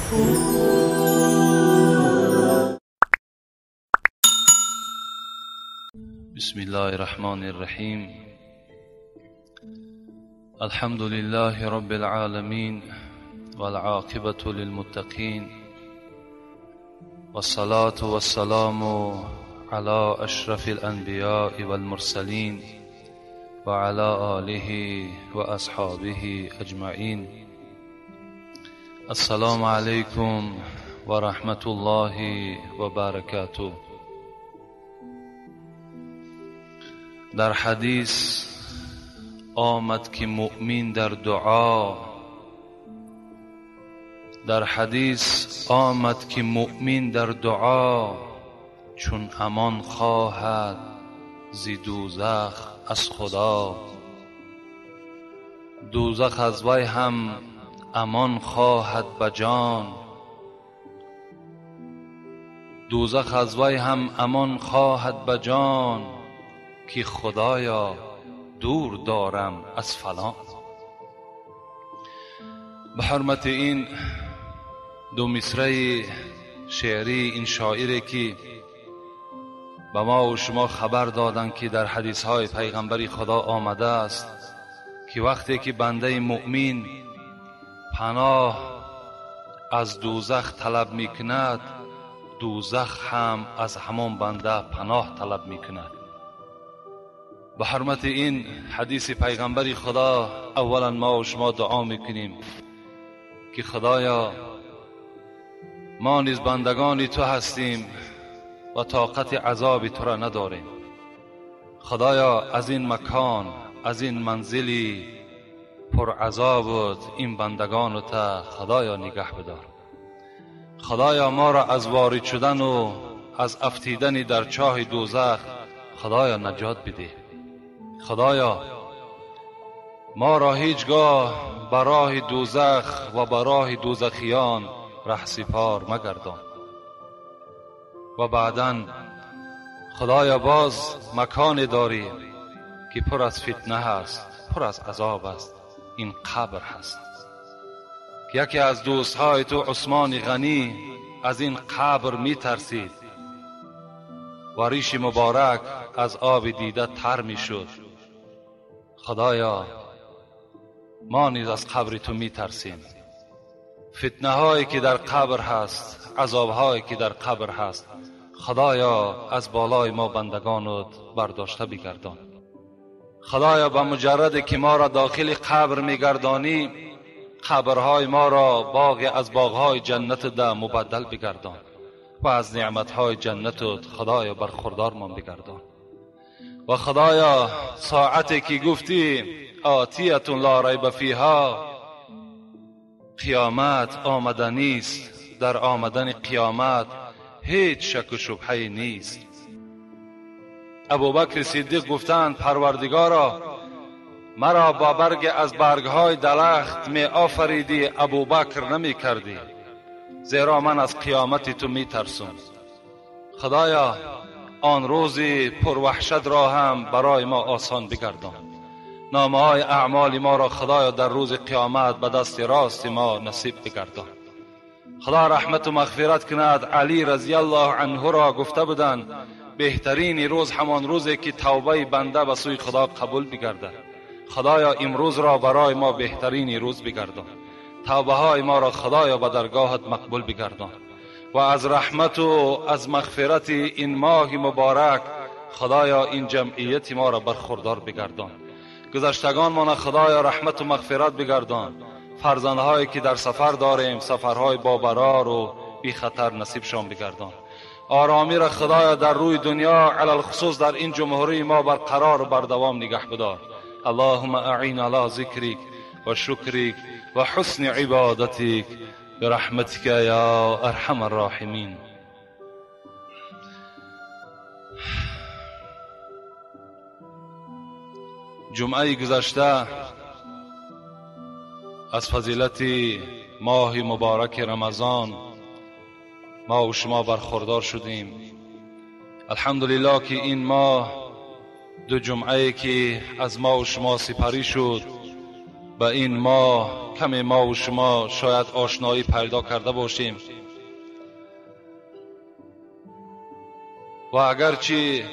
بسم الله الرحمن الرحيم. الحمد لله رب العالمين والعاقبة للمتقين والصلاة والسلام على أشرف الأنبياء والمرسلين وعلى آله وأصحابه أجمعين. السلام عليكم ورحمة الله وبركاته. در حدیث آمد که مؤمن در دعا، در حدیث آمد که مؤمن در دعا چون امان خواهد ز دوزخ از خدا، دوزخ از وی هم امان خواهد به جان، دوزخ از وی هم امان خواهد به جان، که خدایا دور دارم از فلان. به حرمت این دو مصرع شعری این شاعری که به ما و شما خبر دادند که در حدیث های پیغمبری خدا آمده است که وقتی که بنده مؤمن پناه از دوزخ طلب میکند، دوزخ هم از همان بنده پناه طلب میکند. به حرمت این حدیث پیغمبری خدا اولا ما و شما دعا میکنیم که خدایا ما نیز بندگان تو هستیم و طاقت عذاب تو را نداریم. خدایا از این مکان، از این منزلی پر عذابت این بندگان تا خدایا نگه بدار. خدایا ما را از وارد شدن و از افتیدن در چاه دوزخ خدایا نجات بده. خدایا ما را هیچگاه به راه دوزخ و به راه دوزخیان رهسپار مگردان. و بعداً خدایا باز مکان داری که پر از فتنه هست، پر از عذاب است، این قبر هست. که یکی از دوستهای تو عثمان غنی از این قبر می ترسید و ریش مبارک از آب دیده تر می شد. خدایا ما نیز از قبر تو می ترسیم. فتنه هایی که در قبر هست، عذاب هایی که در قبر هست، خدایا از بالای ما بندگانت برداشته بگردان. خدایا به مجرد که ما را داخل قبر میگردانی، قبرهای ما را باغ از باغهای جنت ده مبدل بگردان و از نعمتهای جنتت خدایا برخوردارمان بگردان. و خدایا ساعتی که گفتی آتیة لا ریب فیها، قیامت آمدنی است، در آمدن قیامت هیچ شک و شبهه نیست. ابوبکر صدیق گفتند پروردگارا مرا با برگ از برگهای درخت می آفریدی، ابوبکر نمی کردی، زیرا من از قیامت تو می ترسم. خدایا آن روزی پروحشت را هم برای ما آسان بگردان. نامه های اعمال ما را خدایا در روز قیامت به دست راست ما نصیب بگردان. خدا رحمت و مغفرت کند علی رضی الله عنه را گفته بودند بهترین روز همان روزی که توبه بنده به سوی خدا قبول بگردد. خدایا امروز را برای ما بهترین روز بگردان. توبه های ما را خدایا به درگاهت مقبول بگردان و از رحمت و از مغفرت این ماه مبارک خدایا این جمعیت ما را برخوردار بگردان. گذشتگان ما خدایا رحمت و مغفرت بگردان. فرزندهایی که در سفر داریم سفرهای با برار و بی خطر نصیبشان بگردان. آرامی را خدایا در روی دنیا علی الخصوص در این جمهوری ما برقرار و بردوام نگه بدار. اللهم اعین علی ذکرک و شکرک و حسن عبادتک برحمتک یا ارحم الراحمین. جمعه گذشته از فضیلت ماه مبارک رمضان ما و شما برخوردار شدیم. الحمدلله که این ماه دو جمعه که از ما و شما سپری شد، به این ماه کمی ما و شما شاید آشنایی پیدا کرده باشیم و اگرچه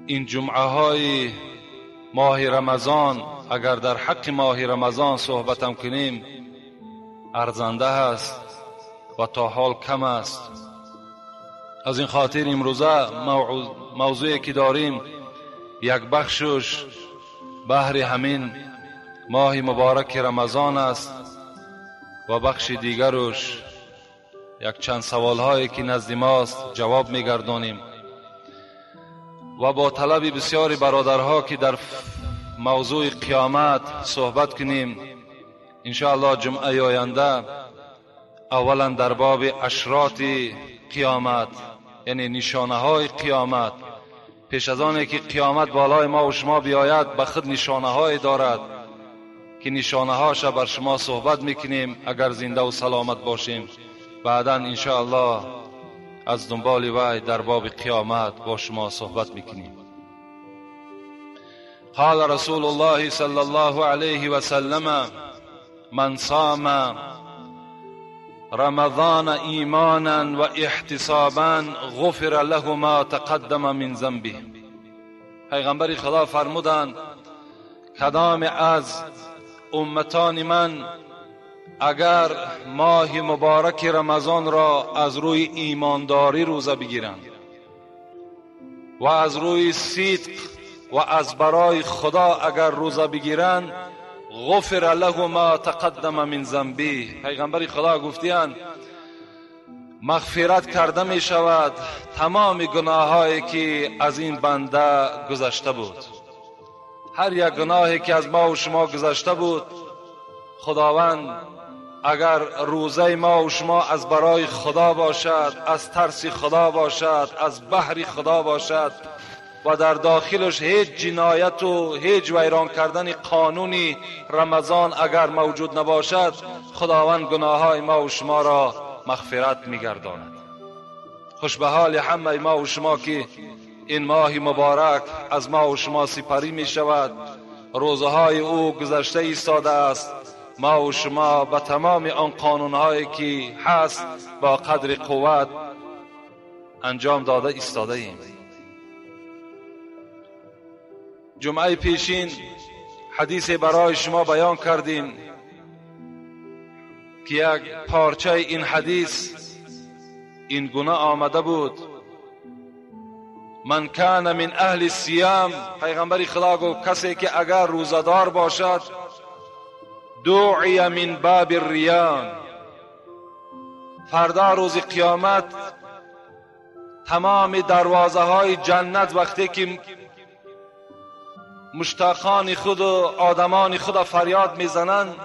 این جمعه های ماه رمضان اگر در حق ماه رمضان صحبتم کنیم ارزنده است و تا حال کم است. از این خاطر امروزه موضوعی که داریم یک بخشش بهر همین ماه مبارک رمضان است و بخش دیگرش یک چند سوال هایی که نزد ماست جواب میگردانیم و با طلب بسیاری برادرها که در موضوع قیامت صحبت کنیم انشاءالله جمعه آینده اولا در باب اشراط قیامت، یعنی نشانه های قیامت. پیش از آنی که قیامت بالای ما و شما بیاید به خود نشانه های دارد که نشانه هاش بر شما صحبت میکنیم اگر زنده و سلامت باشیم. بعدا انشاءالله از دنبال وی در باب قیامت با شما صحبت میکنیم. قال رسول الله صلی الله علیه و سلم من صام رمضان ایمانا و احتسابا غفر له ما تقدم من ذنبه. پیغمبر خدا فرمودند کدام از امتان من اگر ماه مبارک رمضان را از روی ایمانداری روزه بگیرند و از روی صدق و از برای خدا اگر روزه بگیرند غفر له ما تقدم من ذنبه. پیغمبر خدا گفتیان مغفرت کرده می شود تمام گناهایی که از این بنده گذشته بود. هر یک گناهی که از ما و شما گذشته بود خداوند اگر روزه ما و شما از برای خدا باشد، از ترس خدا باشد، از بحر خدا باشد و در داخلش هیچ جنایت و هیچ ویران کردن قانونی رمضان اگر موجود نباشد خداوند گناههای ما و شما را مغفرت میگرداند. خوش به حال همه ما و شما که این ماه مبارک از ما و شما سپری می شود، روزهای او گذشته ایستاده است. ما و شما به تمام آن قانونهایی که هست با قدر قوت انجام داده ایستاده ایم. جمعه پیشین حدیث برای شما بیان کردیم که یک پارچه این حدیث این گونه آمده بود: من کان من اهل الصیام. پیغمبر خدا گفت کسی که اگر روزه‌دار باشد دعی من باب الریان، فردا روز قیامت تمام دروازه های جنت وقتی که مشتاقان خود و آدمان خود فریاد میزنند،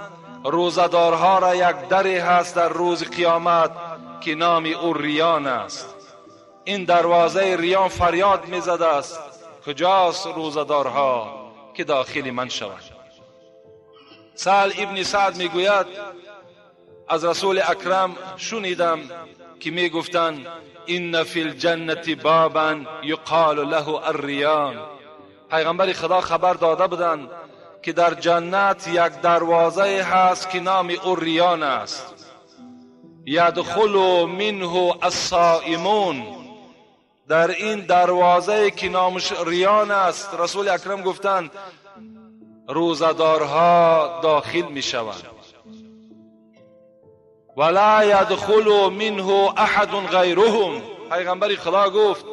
روزه‌دارها را یک دری هست در روز قیامت که نام او ریان است. این دروازه ریان فریاد میزده است کجاست روزه‌دارها که داخل من شوند. سهل ابن سعد میگوید از رسول اکرم شنیدم که میگفتند ان فی الجنة بابا یقال له الریان. پیغمبر خدا خبر داده بودند که در جنت یک دروازه هست که نام او ریان است. یدخل منه الصائمون. در این دروازه که نامش ریان است رسول اکرم گفتند روزه‌دارها داخل می شوند. ولا یدخل منه احد غیرهم. پیغمبر خدا گفت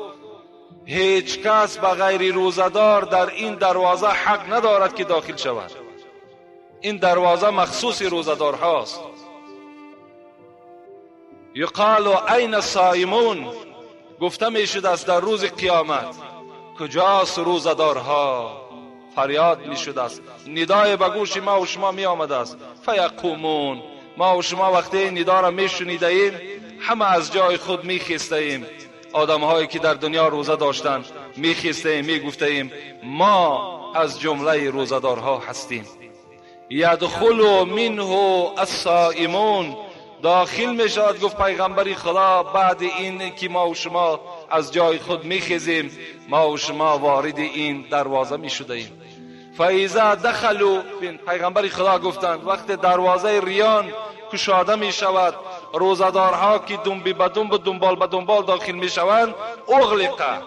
هیچ کس به غیر روزه‌دار در این دروازه حق ندارد که داخل شود. این دروازه مخصوص روزه‌دارهاست. یقال این الصائمون، گفته می شده است در روز قیامت کجاست روزه‌دارها؟ فریاد می شده است، ندای به گوش ما و شما می آمده است. فیقومون. ما و شما وقتی ندا را می شنیده ایم همه از جای خود می خیسته ایم. آدم هایی که در دنیا روزه داشتند می خیسته ایم، می گفته ایم ما از جمله روزه‌دارها هستیم. یدخل منه الصائمون، داخل می شود. گفت پیغمبری خدا بعد این که ما و شما از جای خود می خیزیم، ما و شما وارد این دروازه می شده ایم. فاذا دخلوا، پیغمبر خدا گفتند وقتی دروازه ریان کشاده می شود، روزه‌دارها که دنب به دنب و دنبال به دنبال داخل می شوند، اغلقه،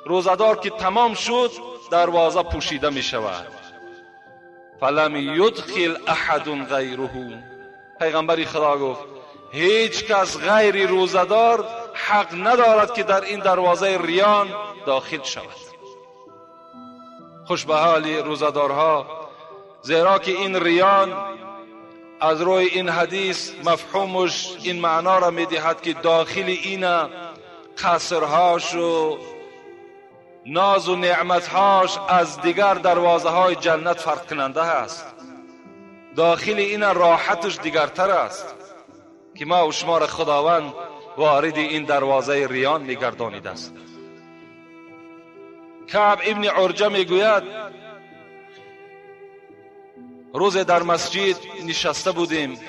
روزه‌دار که تمام شد دروازه پوشیده می شود. فلم یدخل احد غیره، پیغمبر خدا گفت هیچ کس غیر روزه‌دار حق ندارد که در این دروازه ریان داخل شود. خوش به حال روزه‌دارها، زیرا که این ریان از روی این حدیث مفهومش این معنا را میدهد که داخل این قصرهاش و ناز و نعمتهاش از دیگر دروازه های جنت فرق کننده است. داخل این راحتش دیگرتر است که ما و شما را خداوند وارد این دروازه ریان میگردانیده است. کعب ابن عرجه میگوید روز در مسجد نشسته بودیم،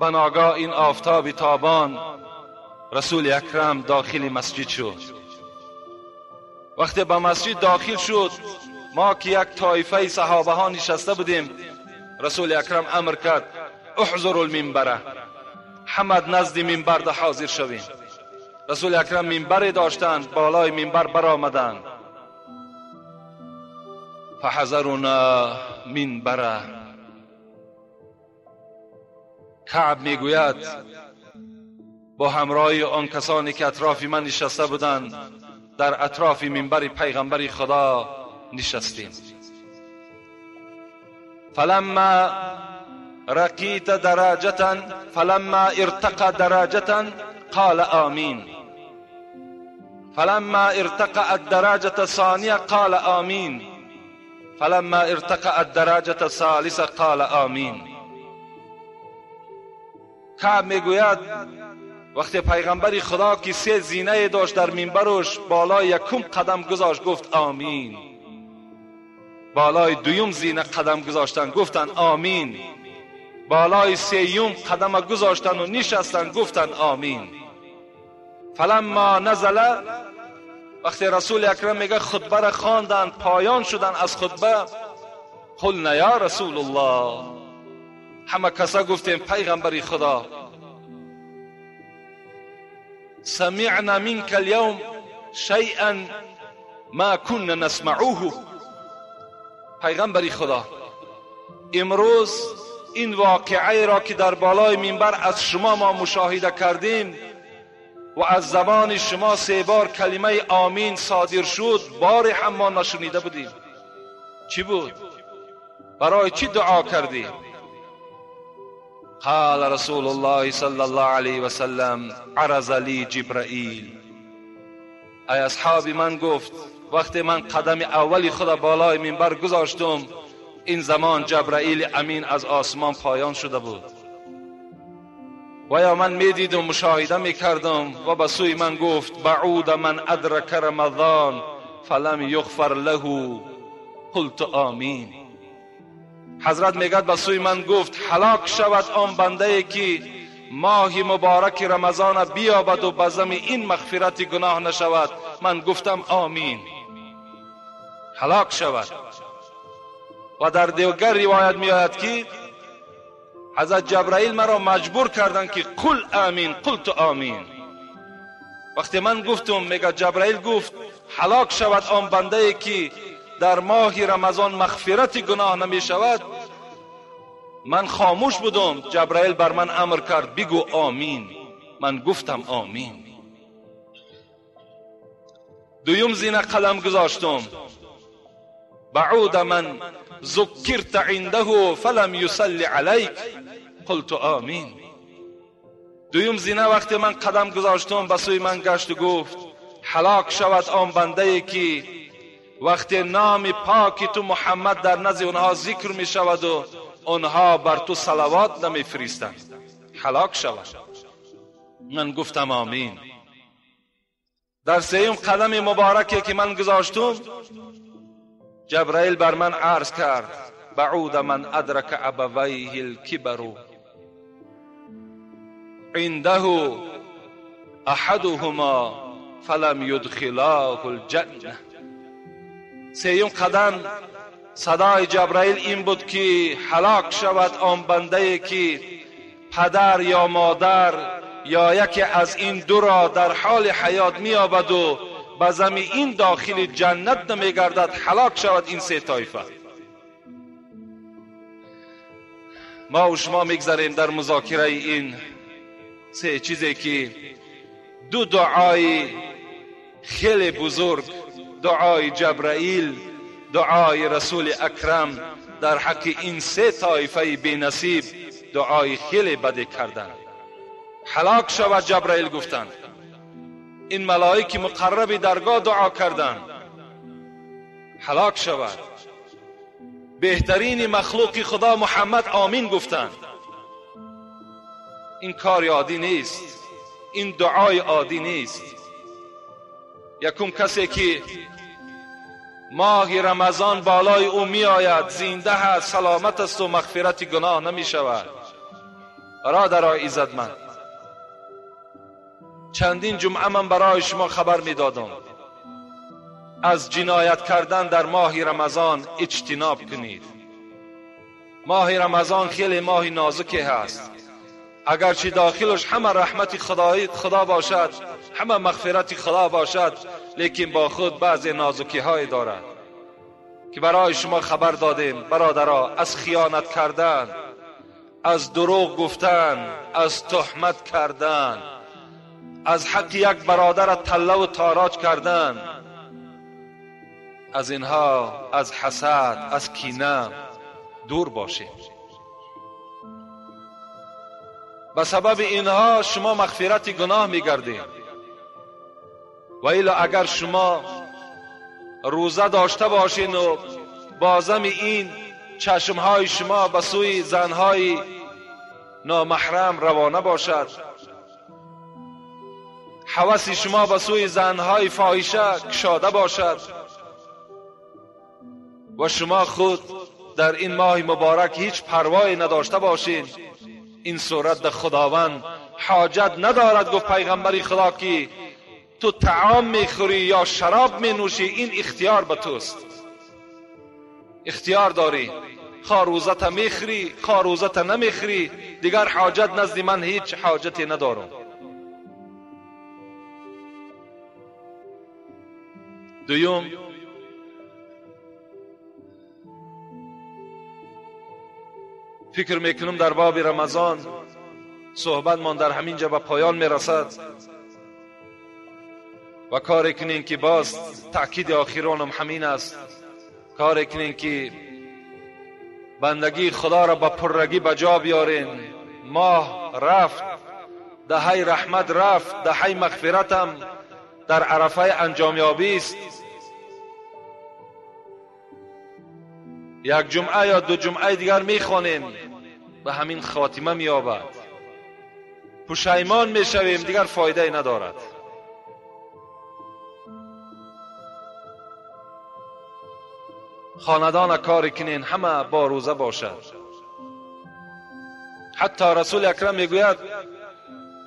بناگاه این آفتاب تابان رسول اکرم داخل مسجد شد. وقتی به مسجد داخل شد، ما که یک طایفه صحابه ها نشسته بودیم، رسول اکرم امر کرد احضروا المنبر، همه نزد منبر ده حاضر شویم. رسول اکرم منبر داشتند، بالای منبر برآمدند. فحضرنا منبر. کعب میگوید با همراهی آن کسانی که اطراف من نشسته بودند در اطراف منبر پیغمبر خدا نشستیم. فلما رقیت درجة فلما ارتقى درجة قال آمین، فلما ارتقى الدرجة الثانية قال آمین، فلما ارتقى الدرجة الثالثة قال آمین. کعب میگوید وقتی پیغمبر خدا که سه زینه داشت در منبرش، بالای یکم قدم گذاشت گفت آمین، بالای دویم زینه قدم گذاشتن گفتن آمین، بالای سیوم قدم گذاشتن و نشستن گفتن آمین. فلما نزل، وقتی رسول اکرم میگه خطبه را خواندن، پایان شدن از خطبه، قلنا یا رسول الله، همه کسا گفتیم پیغمبر خدا، سمعنا منك اليوم شيئا ما كنا نسمعوه. پیغمبر خدا امروز این واقعه را که در بالای منبر از شما ما مشاهده کردیم و از زبان شما 3 بار کلمه آمین صادر شد، بار هم ما نشنیده بودیم. چی بود؟ برای چی دعا کردیم؟ قال رسول الله صلی الله علیه و سلم عرض لی جبرائیل. ای اصحاب من، گفت وقتی من قدم اولی خود بالای منبر گذاشتم، این زمان جبرائیل امین از آسمان پایان شده بود و یا من میدیدم، مشاهده میکردم و به سوی من گفت بعود من ادرک رمضان فلم یغفر له قلت آمین. حضرت میگد به سوی من گفت هلاک شود آن بنده که ماه مبارک رمضان بیابد و به ذم این مغفرت گناه نشود. من گفتم آمین. هلاک شود. و در دیگر روایت میآید که حضرت جبرائیل مرا مجبور کردند که قل آمین، قلت آمین. وقتی من گفتم، میگه جبرائیل گفت هلاک شود آن بنده که در ماه رمضان مغفرت گناه نمی شود. من خاموش بودم، جبرائیل بر من امر کرد بگو آمین. من گفتم آمین. دویم زینه قدم گذاشتم، بعود من ذکرت عنده فلم یصلی علیک قلت آمین. دویم زینه وقتی من قدم گذاشتم، به سوی من گشت و گفت هلاک شود آن بنده که وقتی نام پاک تو محمد در نزد اونها ذکر می شود و آنها بر تو صلوات نمی فرستند، هلاک شود. من گفتم آمین. در سیوم قدم مبارکی که من گذاشتم، جبرائیل بر من عرض کرد بعود من ادرک ابویه الکبر عنده احدهما فلم یدخلاه الجنه. سیوم قدم صدای جبرائیل این بود که هلاک شود آن بنده که پدر یا مادر یا یکی از این دو را در حال حیات می‌یابد و به زمین داخل جنت نمی‌گردد، هلاک شود این سه طایفه. ما و شما میگذریم در مذاکره این سه چیزی که دو دعای خیلی بزرگ، دعای جبرائیل، دعای رسول اکرم در حق این سه طایفه بی نصیب دعای خیلی بدی کردند. هلاک شود جبرائیل گفتند، این ملائک مقرب درگاه دعا کردند، هلاک شود. بهترین مخلوق خدا محمد آمین گفتند. این کار عادی نیست، این دعای عادی نیست. یکم کسی که ماه رمضان بالای او می آید، زنده است، سلامت است و مغفرت گناه نمی شود. برادرای عزتمند، چندین جمعه من برای شما خبر می دادم از جنایت کردن در ماه رمضان اجتناب کنید. ماه رمضان خیلی ماه نازکی هست، اگرچه داخلش همه رحمت خدا باشد، همه مغفرت خدا باشد، لیکن با خود بعضی نازکی های دارد که برای شما خبر دادیم. برادرها، از خیانت کردن، از دروغ گفتن، از تهمت کردن، از حق یک برادر تله و تاراج کردن، از اینها، از حسد، از کینه دور باشید. به سبب اینها شما مغفرت گناه میگردید. و الا اگر شما روزه داشته باشین و بازم این چشمهای شما به سوی زنهای نامحرم روانه باشد، حوث شما به سوی زنهای فاحشه کشاده باشد و شما خود در این ماه مبارک هیچ پروایی نداشته باشین، این صورت در خداوند حاجت ندارد. گفت پیغمبری خدا که تو طعام میخوری یا شراب مینوشی، این اختیار به توست، اختیار داری، خواه روزت میخوری خواه روزت نمیخوری، دیگر حاجت نزد من هیچ حاجتی ندارم. دوم، فکر میکنم در باب رمضان صحبت من در همین جا به پایان میرسد و کار کنین که باز تأکید آخرانم همین است، کار کنین که بندگی خدا را با پررگی به جا بیارین. ماه رفت، دهه رحمت رفت، دهه مغفرتم در عرفه انجامیابی است. یک جمعه یا دو جمعه دیگر میخوانیم به همین خاتمه مییابد، پشیمان میشویم، دیگر فایده ندارد. خاندان کار کنین همه با روزه باشد. حتی رسول اکرم میگوید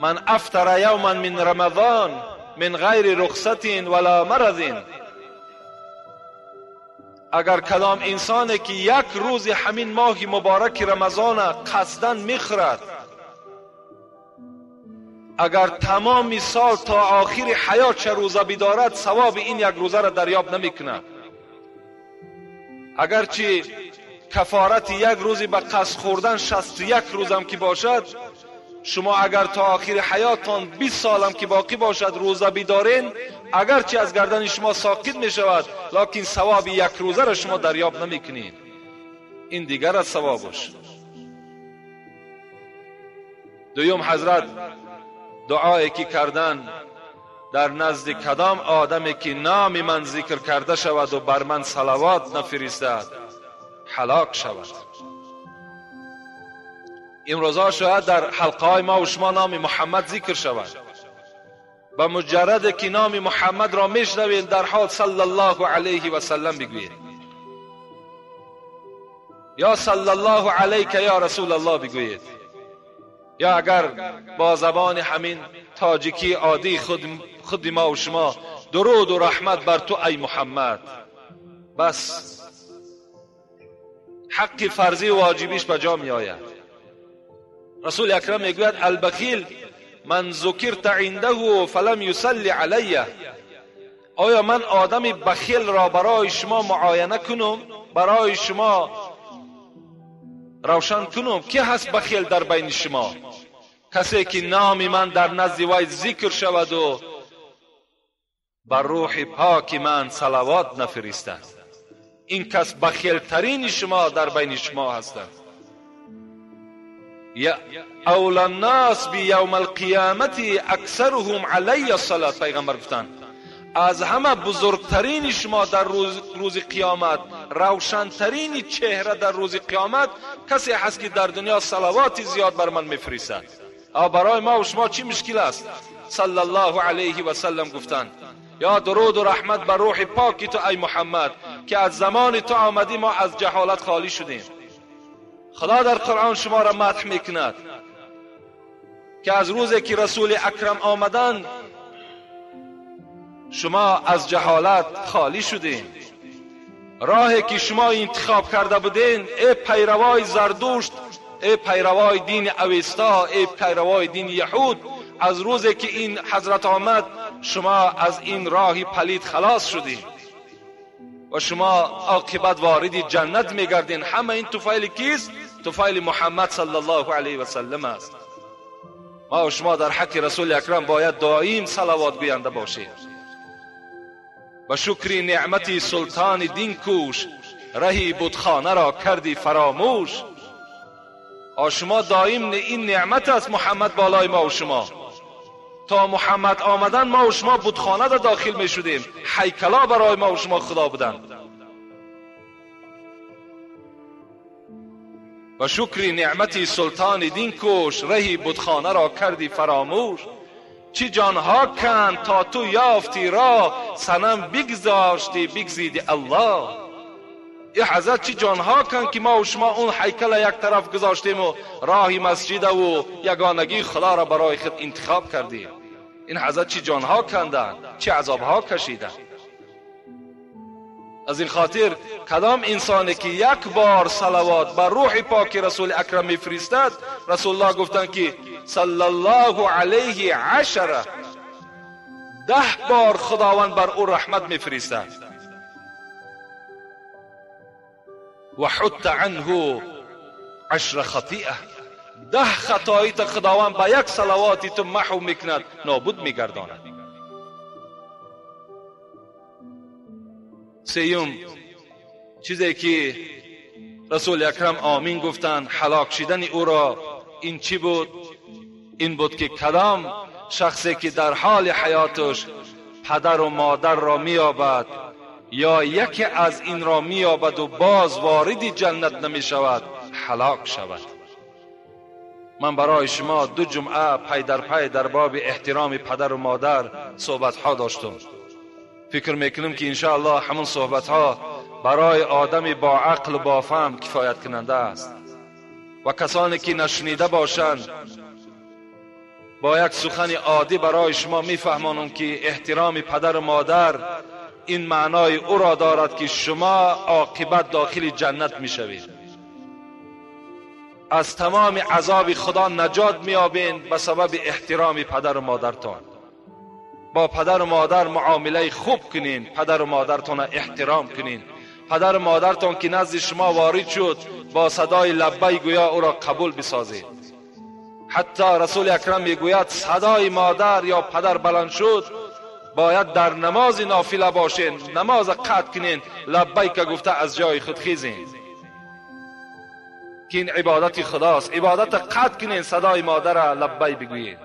من افطر یوما من رمضان من غیر رخصت ولا مرض، اگر کدام انسانی که یک روز همین ماه مبارک رمضان قصداً میخورد، اگر تمام سال تا آخر حیات چه روزه بدارد، ثواب این یک روزه را دریاب نمیکند. اگرچه کفارت یک روزی به قصد خوردن 61 روزم که باشد، شما اگر تا آخر حیاتان 20 سالم که باقی باشد روزه بدارین، اگرچه از گردن شما ساقط می شود، لکن ثواب یک روزه را شما دریاب نمی کنید. این دیگر از ثوابش. دوم، حضرت دعایی که کردن در نزد کدام آدمی که نام من ذکر کرده شود و بر من صلوات نفرستد هلاک شود. امروزها شاید در حلقه های ما و شما نام محمد ذکر شود، به مجرد که نام محمد را میشنوید در حال صلی الله علیه و سلم بگویید، یا صلی الله علیک یا رسول الله بگویید، یا اگر با زبان همین تاجیکی عادی خود ما و شما درود و رحمت بر تو ای محمد. بس حق فرضی و واجبیش به جا می آید. رسول اکرم میگوید البخیل من ذکرت عنده فلم یصلی علیه. آیا من آدم بخیل را برای شما معاینه کنم، برای شما روشن کنم؟ کی هست بخیل در بین شما؟ کسی که نام من در نزد وی ذکر شود و بر روح پاک من صلوات نفرستد. این کس بخیل ترین شما در بین شما هستند. اولی الناس بیوم القیامت اکثرهم علی الصلاة. پیغمبر گفتند از همه بزرگترین شما در روز قیامت، روشنترین چهره در روز قیامت کسی هست که در دنیا صلوات زیاد بر من میفرستد. برای ما و شما چی مشکل است؟ صلی الله علیه و سلم گفتند یا درود و رحمت بر روح پاکی تو ای محمد که از زمان تو آمدی ما از جهالت خالی شدیم. خدا در قرآن شما را مدح میکند که از روزی که رسول اکرم آمدن شما از جهالت خالی شدین. راهی که شما انتخاب کرده بودین ای پیروای زردشت، ای پیروای دین اوستا، ای پیروای دین یهود، از روزی که این حضرت آمد شما از این راه پلید خلاص شدین و شما عاقبت وارد جنت میگردین. همه این طفیل کیست؟ طفیل محمد صلی الله علیه و سلم است. ما و شما در حق رسول اکرم باید دائم صلوات گوینده باشیم. و شکر نعمت سلطان دین کوش، رهی بتخانه را کردی فراموش. شما دائم این نعمت است محمد بالای ما و شما. تا محمد آمدن ما و شما بتخانه را داخل می شدیم، هیکلا برای ما و شما خدا بودند. و شکر نعمت سلطان دین کوش، رهی بتخانه را کردی فراموش. چی جانها کن تا تو یافتی را، صنم بگذاشتی بگزیدی الله. ای حضرت چی جانها کن که ما و شما اون هیکل یک طرف گذاشتیم و راه مسجد و یگانگی خدا را برای خود انتخاب کردیم. این حضرت چی جانها کندن، چه عذابها کشیدن. از این خاطر کدام انسانی که یک بار صلوات بر روح پاک رسول اکرم میفرستد، رسول الله گفتند که صلی الله علیه عشره، 10 بار خداوند بر او رحمت میفرستد. و حط عنه 10 خطیئه، 10 خطایی تا خداوند با یک صلواتی تو محو میکند، نابود میگرداند. سیوم چیزی که رسول اکرم آمین گفتند هلاک شدن او را، این چی بود؟ این بود که کدام شخصی که در حال حیاتش پدر و مادر را مییابد یا یکی از این را مییابد و باز وارد جنت نمی شود، هلاک شود. من برای شما 2 جمعه پی در پی در باب احترام پدر و مادر صحبت ها داشتم. فکر میکنم که انشاءالله همون صحبت ها برای آدم با عقل و با فهم کفایت کننده است و کسانی که نشنیده باشند با یک سخن عادی برای شما میفهمانم که احترام پدر و مادر این معنای او را دارد که شما عاقبت داخل جنت میشوید، از تمام عذاب خدا نجات میابین به سبب احترام پدر و مادرتان. با پدر و مادر معامله خوب کنین، پدر و مادرتان احترام کنین. پدر و مادرتان که نزد شما وارد شد با صدای لبی گویا او را قبول بسازید. حتی رسول اکرم میگوید صدای مادر یا پدر بلند شد باید در نماز نافله باشین، نماز قطع کنین، لبیک گفته از جای خود خیزین که این عبادت خداست. عبادت قطع کنین، صدای مادر لبی بگویین.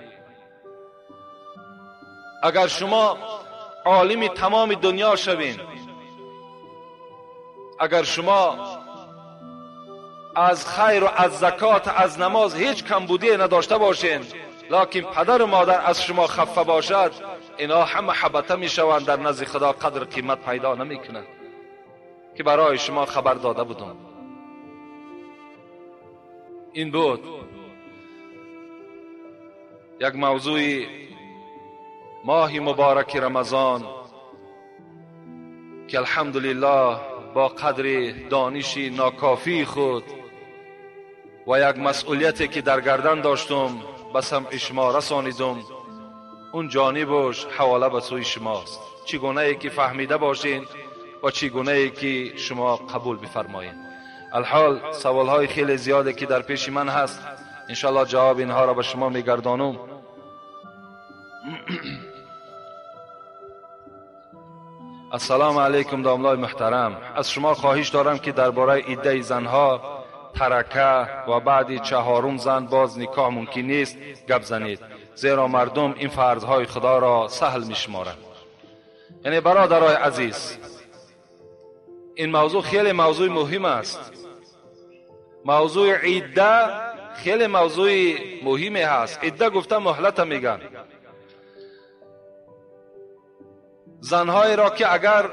اگر شما عالم تمام دنیا شوین، اگر شما از خیر و از زکات از نماز هیچ کمبودی نداشته باشین، لکن پدر و مادر از شما خفه باشد، اینا همه حبطه میشوند، در نزد خدا قدر قیمت پیدا نمیکنند که برای شما خبر داده بودم. این بود یک موضوع ماه مبارک رمضان که الحمدلله با قدر دانش ناکافی خود و یک مسئولیتی که در گردن داشتم به سمع شما رسانیدم، اون جانبش حواله به سوی شماست، چگونه ای که فهمیده باشین و چگونه ای که شما قبول بفرمایین. الحال سوال های خیلی زیاده که در پیش من هست، انشالله جواب اینها را به شما میگردانم. السلام علیکم داملای محترم، از شما خواهش دارم که درباره عده زنها، ترکه و بعد چهارم زن باز نکاح ممکن نیست گپ زنید، زیرا مردم این فرضهای خدا را سهل میشمارند. یعنی برادرای عزیز، این موضوع خیلی موضوع مهم است. موضوع عده خیلی موضوع مهمی هست. عده گفته مهلت میگن. زنهایی را که اگر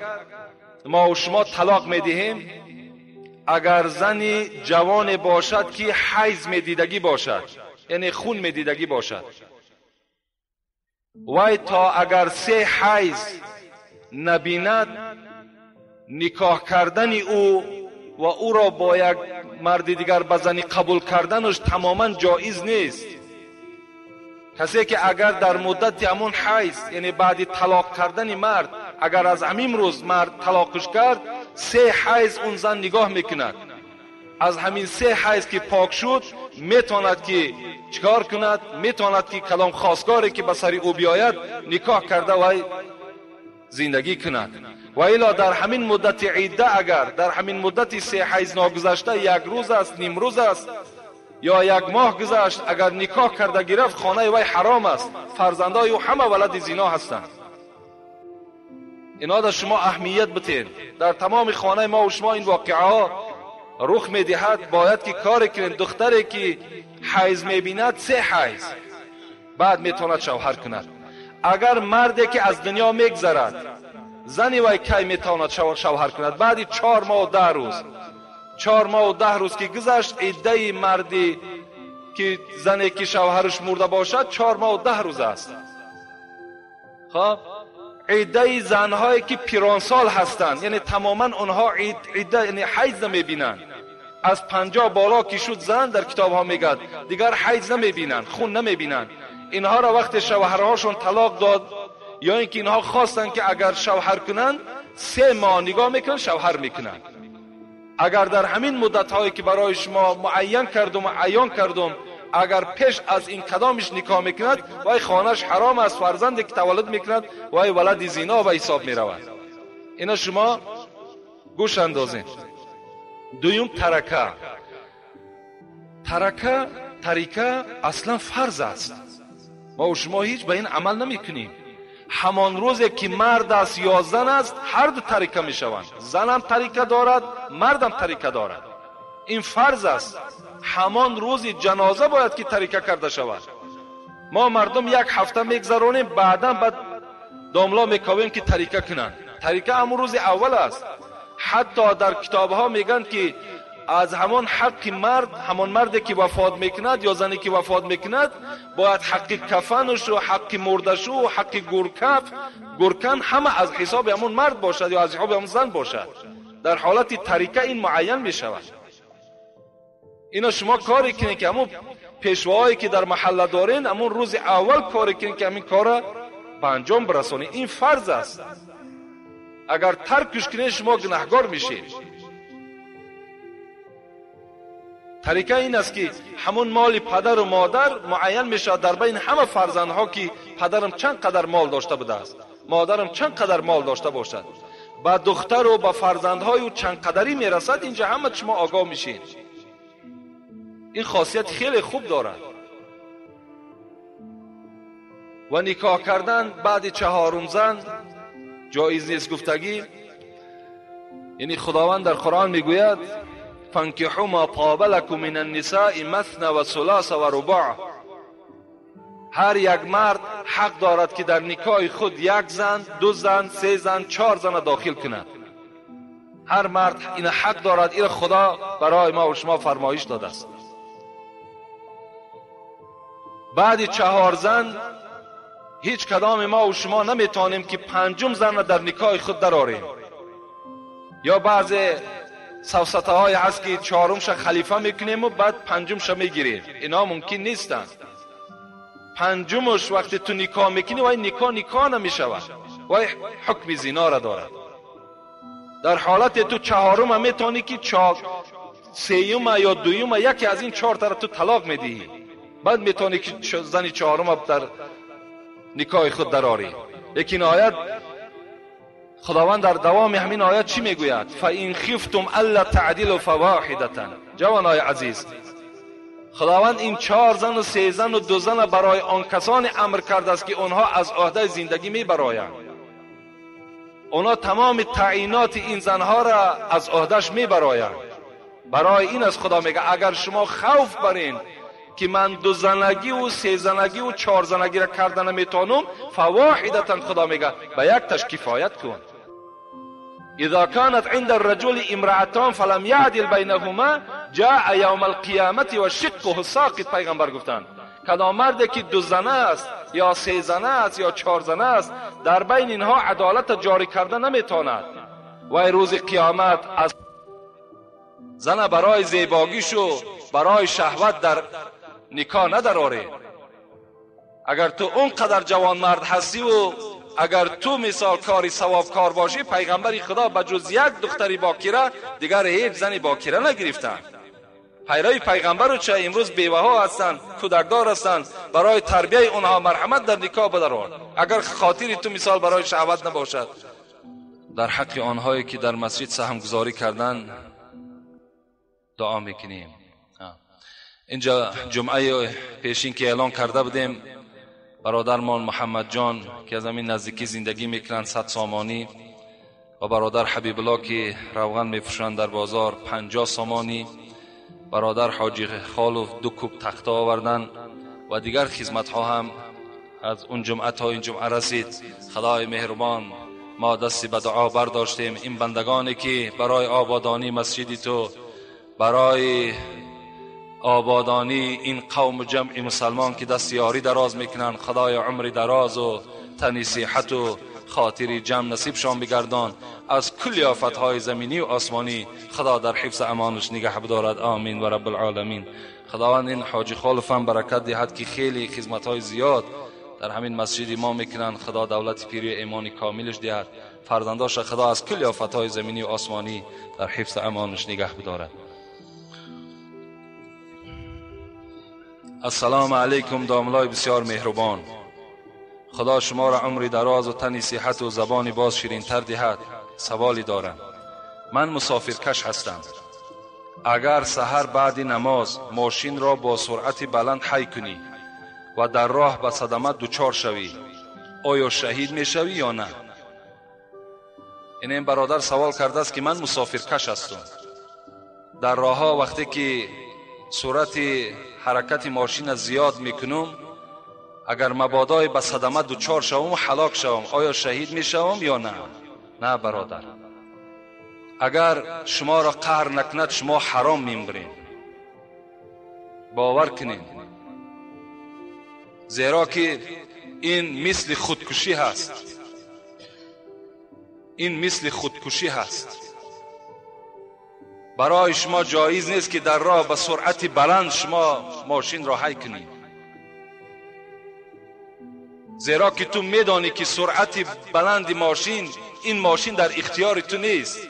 ما و شما طلاق میدهیم، اگر زنی جوان باشد که حیض میدیدگی باشد، یعنی خون میدیدگی باشد، وای تا اگر 3 حیض نبیند، نکاح کردن او و او را با یک مرد دیگر به زنی قبول کردنش تماما جایز نیست. کسی که اگر در مدت همون حیض، یعنی بعد طلاق کردن مرد، اگر از همین روز مرد طلاقش کرد، 3 حیض اون زن نگاه میکند. از همین 3 حیض که پاک شد، میتواند که چیکار کند؟ میتواند که کلام خواستگاری که به سر او بیاید نکاح کرده و زندگی کند. و الا در همین مدت عده، اگر در همین مدت 3 حیض ناگذشته، یک روز است، نیم روز است یا یک ماه گذشت، اگر نکاح کرده گرفت، خانه وی حرام است، فرزندای او همه ولد زنا هستند. اینا در شما اهمیت بتین. در تمام خانه ما و شما این واقعه ها رخ میدهد. باید که کار کنین. دختری که حیض میبیند 3 حیض بعد میتواند شوهر کند. اگر مردی که از دنیا میگذرد، زنی وی کی میتواند شوهر کند؟ بعد 4 ماه و 10 روز. 4 ماه و 10 روز که گذشت، عده مردی که زنی که شوهرش مرده باشد 4 ماه و 10 روز است. خب عده زنهایی که پیرانسال هستند، یعنی تماما آنها عده یعنی حیض نمیبینند، از 50 بالا که شد زن، در کتاب ها میگد دیگر حیض نمیبینند، خون نمیبینند. اینها را وقت شوهرهاشون طلاق داد یا اینکه اینها خواستند که اگر شوهر کنند، 3 ماه نگاه میکنن، شوهر میکنند. اگر در همین مدت هایی که برای شما معین کردم و عیان کردم، اگر پیش از این کدامش نکاح میکند، وای خانهش حرام است، فرزندی که تولد میکند وای ولد زینا به حساب میرود. اینا شما گوش اندازین. دویم ترکه. ترکه تریکه اصلا فرض است. ما و شما هیچ به این عمل نمیکنیم. همان روزی که مرد است یا زن است، هر دو تریکه میشوند. زن هم تریکه دارد، مرد هم تریکه دارد. این فرض است. همان روزی جنازه باید که تریکه کرده شود. ما مردم یک هفته میگذرانیم، بعدا بعد داملا میکاویم که تریکه کنند. تریکه همون روز اول است. حتی در کتاب ها میگن که از همان حق مرد، همان مردی که وفات میکند یا زنی که وفات میکند، باید حق کفنش و حق مردش و حق گورکن همه از حساب همون مرد باشد یا از حساب همون زن باشد. در حالت تریکه این معین میشود. اینا شما کاری کنید که همون پیشواهایی که در محله دارین، همون روز اول کاری کنید که همین کار به انجام برسونید. این فرض است. اگر ترکش کنید شما گناهگار میشید. طریقه این است که همون مال پدر و مادر معین میشود در بین همه فرزندها که پدرم چند قدر مال داشته بوده است، مادرم چند قدر مال داشته باشد، به دختر و به فرزندهای او چند قدری میرسد. اینجا همه شما آگاه میشین. این خاصیت خیلی خوب دارد. و نکاح کردن بعد 4 زن جایز نیست گفتگی. یعنی خداوند در قرآن میگوید فانکحوا ما طاب لکم من النساء مثنی و ثلاث و رباع. هر یک مرد حق دارد که در نکاح خود 1 زن، 2 زن، 3 زن، 4 زن داخل کند. هر مرد این حق دارد. این خدا برای ما و شما فرمایش داده است. بعد 4 زن هیچ کدام ما و شما نمیتونیم که 5 زن را در نکاح خود درآریم. یا بعض سفسطه های هست که چهارمش خلیفه میکنیم و بعد پنجمش میگیریم. اینا ممکن نیستن. پنجمش وقتی تو نکاح میکنی وای نکاح نمیشود، وای حکم زنا را دارد. در حالت تو چهارم میتونی که سیوم یا دویم یکی از این چهار تا را تو طلاق میدهی، بعد میتونی که زن چهارم در نکاح خود درآری. لیکن آیت خداوند در دوام همین آیت چی میگوید؟ فَإِنْ خِفْتُمْ أَلَّا تَعْدِلُوا فَوَاحِدَةً. جوانای عزیز، خداوند این 4 زن و 3 زن و 2 زن برای آن کسانی امر کرده است که آنها از عهده زندگی میبرایند. آنها تمام تعیینات این زنها را از عهدهش میبرایند. برای این از خدا میگه اگر شما خوف برین که من 2 زنگی و 3 زنگی و 4 زنگی را کرده نمیتونم، فواحدتا، خدا میگه به یک تش کفایت کن. اذا كانت عند الرجل امرأتان فلم يعدل بينهما جاء يوم القیامت و شقه ساقط. پیغمبر گفتند کدام مرد که 2 زنه است یا 3 زنه است یا 4 زنه است، در بین اینها عدالت جاری کرده نمیتواند و روز قیامت از زن برای زیباگیش و برای شهوت در نکاح ندراره. اگر تو اونقدر جوان مرد هستی و اگر تو مثال کاری ثواب کار باشی، پیغمبر خدا بجز یک دختری باکره دیگر هیچ زنی باکره نگرفتن. پیروی پیغمبر رو چه امروز بیوه ها هستند، کودکدار هستند، برای تربیه اونها مرحمت در نکاح بدرار. اگر خاطری تو مثال برای شهوت نباشد. در حق آنهایی که در مسجد سهمگذاری کردن دعا میکنیم. اینجا جمعه پیشین که اعلان کرده بودیم، برادرمان محمد جان که از همین نزدیکی زندگی میکنند 100 سامانی، و برادر حبیب الله که روغن میفروشند در بازار 50 سامانی، برادر حاجی خالف 2 کوب تخته آوردن و دیگر خدمت ها هم از اون جمعه تا این جمعه رسید. خدای مهربان، ما دستی به دعا برداشتیم. این بندگانی که برای آبادانی مسجدی تو، برای آبادانی این قوم جمع مسلمان که دست یاری دراز میکنن، خدای عمر دراز و تنی صحت و خاطری جمع نصیبشان بگردان. از کل آفتهای زمینی و آسمانی خدا در حفظ امانش نگه بدارد. آمین و رب العالمین. خداوند این حاجی خالف هم برکت دهد که خیلی خدمتهای زیاد در همین مسجد ما میکنن. خدا دولت پیری ایمان کاملش دهد. فرزنداش خدا از کل آفتهای زمینی و آسمانی در حفظ امانش نگه بدارد. السلام علیکم داملای بسیار مهربان. خدا شما را عمری دراز و تنی صحت و زبانی باز شیرین تر دهد. سوالی دارم. من مسافرکش هستم. اگر سحر بعد نماز ماشین را با سرعت بلند حی کنی و در راه به صدمه دچار شوی، آیا شهید میشوی یا نه؟ این برادر سوال کرده است که من مسافرکش هستم. در راه ها وقتی که سرعت حرکت ماشین زیاد میکنم، اگر مبادای به صدمه دچار شوم و هلاک شوم، آیا شهید میشوم یا نه؟ نه برادر، اگر شما را قهر نکند شما حرام میمرین. باور کنین، زیرا که این مثل خودکشی هست. این مثل خودکشی هست. برای شما جایز نیست که در راه به سرعت بلند شما ماشین را حی کنید، زیرا که تو میدانی که سرعت بلند ماشین، این ماشین در اختیار تو نیست.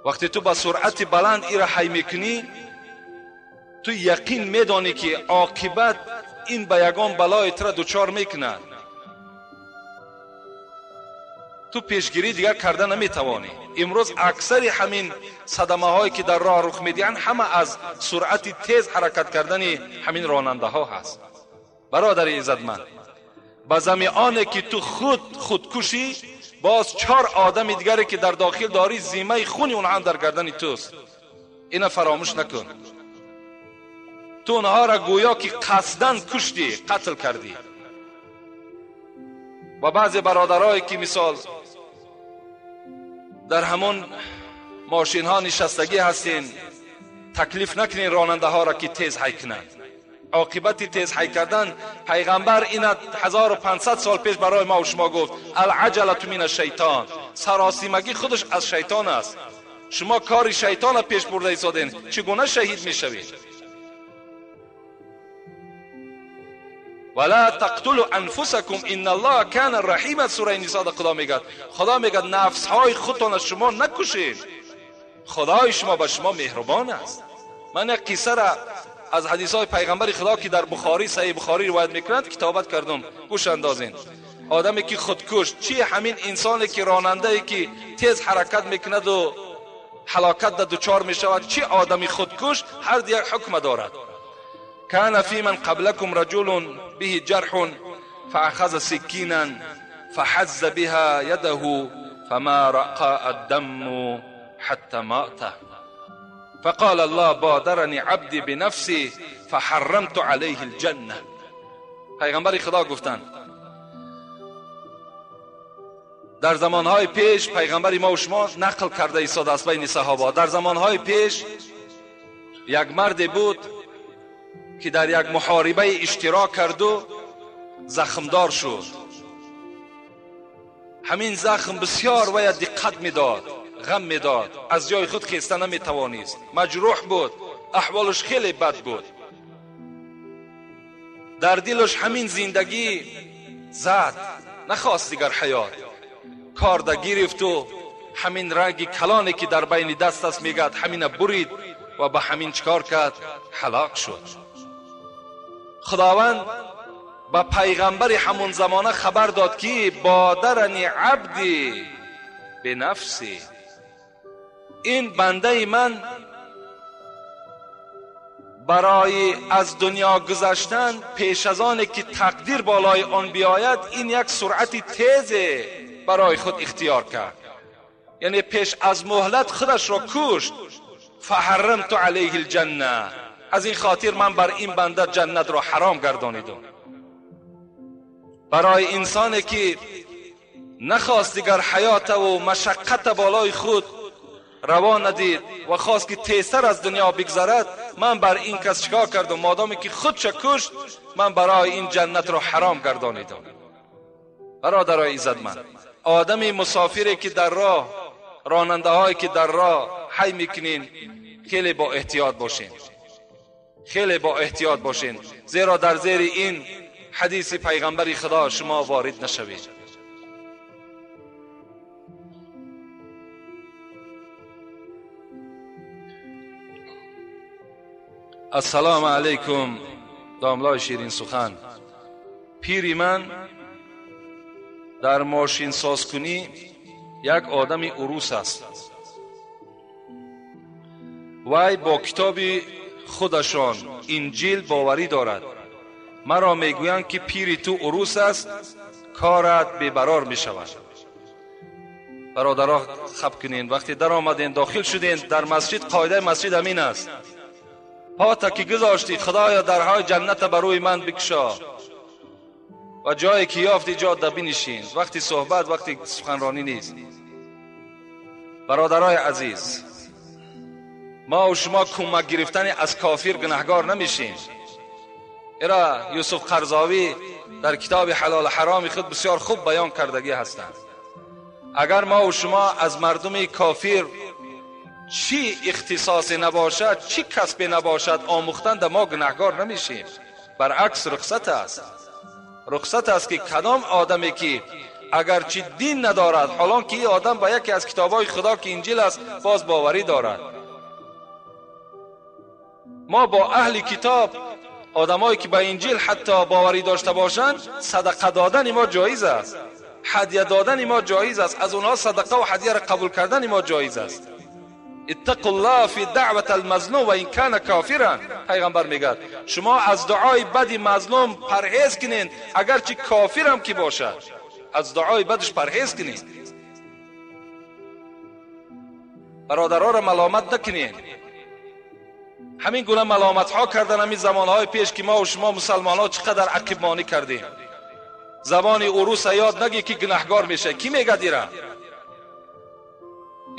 وقتی تو با سرعت بلند ای را حی میکنی، تو یقین میدانی که عاقبت این به یگان بلای تو را دچار میکند. تو پیشگیری دیگر کرده نمیتوانی. امروز اکثر همین صدمه هایی که در راه رخ میدهند همه از سرعت تیز حرکت کردن همین راننده ها هست. برادر عزتمند، به زمیانه که تو خود خودکشی، باز 4 آدم دیگری که در داخل داری ذمه خونی اونها هم در گردن توست. اینو فراموش نکن. تو اونها را گویا که قصداً کشتی، قتل کردی. و بعضی برادرایی که مثال در همون ماشین ها نشستگی هستین، تکلیف نکنین راننده ها را که تیز حی کنند. عاقبت تیز حی کردن پیغمبر این 1500 سال پیش برای ما و شما گفت العجله من الشیطان، سراسیمگی خودش از شیطان است. شما کاری شیطان پیش برده ایستادین، چگونه شهید میشوید؟ ولا تقتلوا انفسکم ان الله کان رحیما. سوره نساء خدا میگه، خدا میگه نفس های خودتان شما نکشید، خدای شما به شما مهربان است. من یک قصه را از حدیث های پیغمبر خدا که در بخاری، صحیح بخاری روایت میکنند کتابت کردم، گوش اندازین. آدمی که خودکش، چی همین انسانی که راننده ای که تیز حرکت میکند و هلاکت در دچار میشود، چی آدمی خودکش، هر یک حکم دارد. كان في من قبلكم رجل به جرح فأخذ سكينا فحز بها يده فما رقى الدم حتى مات فقال الله بادرني عبدي بنفسي فحرمت عليه الجنة. پیغمبر خدا گفتند در زمانهای پیش، پیغمبر ما و شما نقل کرده ایستاده است بین صحابه، در زمانهای پیش یک مرد بود که در یک محاربه اشتراک کرد و زخمدار شد. همین زخم بسیار وی دقت میداد، غم میداد، از جای خود خیسته نمیتوانست، مجروح بود، احوالش خیلی بد بود. در دلش همین زندگی زد، نخواست دیگر حیات. کارده گرفت و همین رنگ کلانی که در بین دست است میگد همین برید و به همین چکار کرد؟ هلاک شد. خداوند به پیغمبر همون زمانه خبر داد که بادرنی عبدی به نفسی، این بنده من برای از دنیا گذشتن پیش از آن که تقدیر بالای آن بیاید، این یک سرعت تیز برای خود اختیار کرد، یعنی پیش از مهلت خودش را کشت. فحرمت علیه الجنه، از این خاطر من بر این بنده جنت را حرام گردانیدم. برای انسانی که نخواست دیگر حیات و مشقت بالای خود روا ندید و خواست که تیزتر از دنیا بگذرد، من بر این کس چیکار کردم؟ مادامی که خودش کشت، من برای این جنت را حرام گردانیدم. برادرای عزتمند، آدم مسافری که در راه، راننده هایی که در راه حی میکنین، خیلی با احتیاط باشین، خیلی با احتیاط باشین، زیرا در زیر این حدیث پیغمبر خدا شما وارد نشوید. السلام علیکم داملای شیرین سخن. پیری من در ماشین سازکنی یک آدم عروس است. وی با کتاب خودشان انجیل باوری دارد. مرا میگویند که پیری تو عروس است، کارت بیبرار میشود. برادرها خب کنین، وقتی در آمدین داخل شدین در مسجد، قاعده مسجد همین است، پا که گذاشتی خدایا درهای جنت بر روی من بکشا و جایی که یافتی جا بنشین. وقتی صحبت، وقتی سخنرانی نیست. برادرای عزیز، ما و شما کمک گرفتن از کافر گناهگار نمیشیم. ایرا یوسف قرضاوی در کتاب حلال حرام خود بسیار خوب بیان کردگی هستند. اگر ما و شما از مردم کافر چی اختصاصی نباشد، چی کسبی نباشد، آموختن در ما گناهگار نمیشیم. برعکس رخصت است، رخصت است که کدام آدمی که اگرچه دین ندارد، حالان که این آدم با یکی از کتابای خدا که انجیل است باز باوری دارد. ما با اهل کتاب، آدمایی که به انجیل حتی باوری داشته باشند، صدقه دادن ما جایز است، هدیه دادن ما جایز است، از اونها صدقه و هدیه را قبول کردن ما جایز است. اتقوا الله فی دعوت المظلوم و این کان کافرا. پیغمبر میگه شما از دعای بد مظلوم پرهیز کنین، اگرچه کافر هم که باشد از دعای بدش پرهیز کنین. برادرها را ملامت نکنین. همین گونه ملامت ها کردن همین زمان های پیش که ما و شما مسلمان ها چقدر عقب مانی کردیم. زبان عروس یاد نگی که گناهگار میشه. کی میگه دیره؟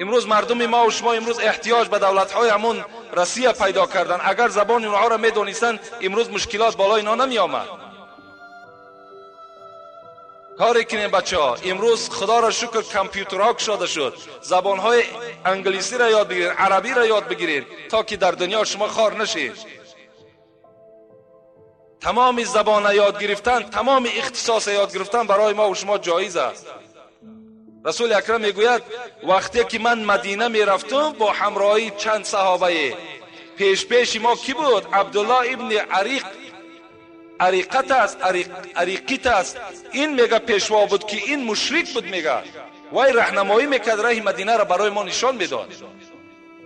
امروز مردم ما و شما امروز احتیاج به دولت‌های همون روسیه پیدا کردن. اگر زبان اونها را میدونستن امروز مشکلات بالای اینا نمی آمد. کاری کنیم بچه ها، امروز خدا را شکر کامپیوترها گشاده شد، زبانهای انگلیسی را یاد بگیرید، عربی را یاد بگیرید تا که در دنیا شما خار نشید. تمام زبان یاد گرفتن، تمام اختصاص یاد گرفتن برای ما و شما جایز است. رسول اکرم میگوید وقتی که من مدینه میرفتم با همراهی چند صحابه، پیش ما کی بود؟ عبدالله ابن عریقت است، عریقیت است. این میگه پیشوا بود که این مشرک بود، میگه وای راهنمایی میکرد، راه مدینه را برای ما نشان میداد.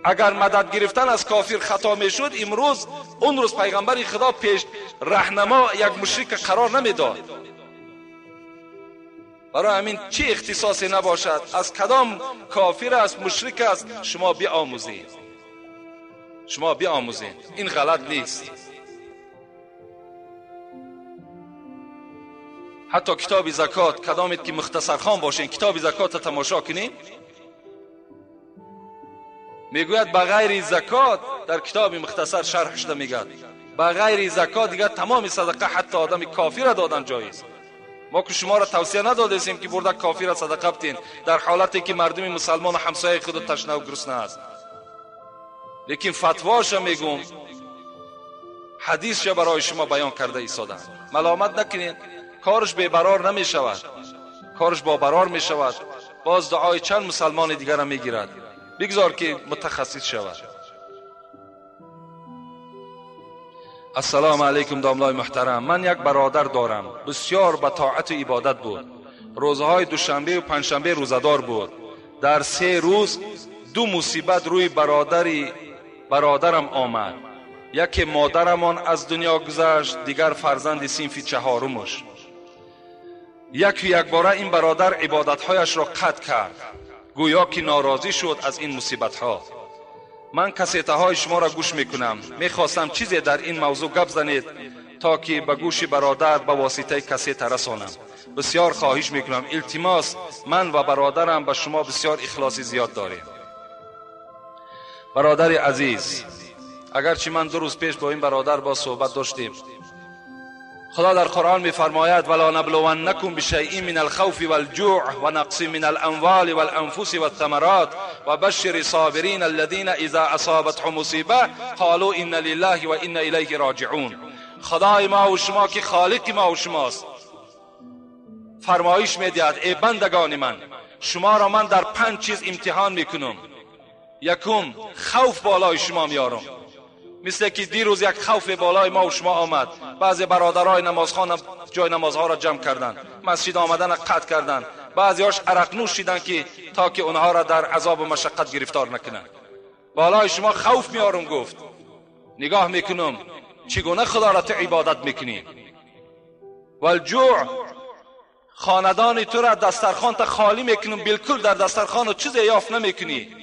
اگر مدد گرفتن از کافر خطا میشد، امروز اون روز پیغمبر خدا پیش راهنما یک مشرک قرار نمیداد. برای همین چی اختصاصی نباشد، از کدام کافر است، مشرک است، شما بیاموزید، شما بیاموزید، این غلط نیست. حتی کتاب زکات، کدامید که مختصر خان باشین کتاب زکات تماشا کنین، میگوید بغیر زکات، در کتاب مختصر شرح شده میگه بغیر زکات دیگه تمام صدقه حتی آدم کافر دادن جایز. ما که شما را توصیه ندادیم که برده کافر را صدقه بدین در حالتی که مردم مسلمان و همسایه خود تشنه و گرسنه است، لیکن فتواش میگم، حدیثش برای شما بیان کرده ایستادم. ملامت نکنین، کارش بی برار نمی شود، کارش با برار می شود. باز دعای چند مسلمان دیگر را می گیرد، بگذار که متخصص شود. السلام علیکم داملای محترم، من یک برادر دارم، بسیار به طاعت و عبادت بود، روزهای دوشنبه و پنجشنبه روزدار بود. در 3 روز 2 مصیبت روی برادرم آمد. یکی مادرمان از دنیا گذشت، دیگر فرزند صنف 4مش. یک باره این برادر عبادتهایش را قطع کرد، گویا که ناراضی شد از این مصیبتها. من کسیته های شما را گوش میکنم، میخواستم چیزی در این موضوع گپ زنید تا که به گوش برادر به واسطه کسیته رسانم. بسیار خواهش میکنم، التماس، من و برادرم به شما بسیار اخلاصی زیاد داریم. برادر عزیز، اگرچه من 2 روز پیش با این برادر با صحبت داشتیم، خدا در قرآن میفرماید ولا نبلونکم بشیء من الخوف والجوع ونقص من الاموال والانفس والثمرات وبشر الصابرین الذين اذا اصابتهم مصیبه قالوا انا لله وانا الیه راجعون. خدای ما و شما که خالق ما و شماست فرمایش میدهد ای بندگان من، شما را من در 5 چیز امتحان میکنم. یکم، خوف بالای شما میارم، مثل که دیروز یک خوف بالای ما و شما آمد، بعضی برادرای نمازخوان جای نمازها را جمع کردند، مسجد آمدن قطع کردند، بعضیاش عرق نوش شدند که تا که اونها را در عذاب و مشقت گرفتار نکنند. بالای شما خوف میارم، گفت نگاه میکنم چگونه خدا را تو عبادت میکنی. والجوع، خاندان تو را دسترخوان تا خالی میکنم، بالکل در دسترخوان چیزی یافت نمیکنی.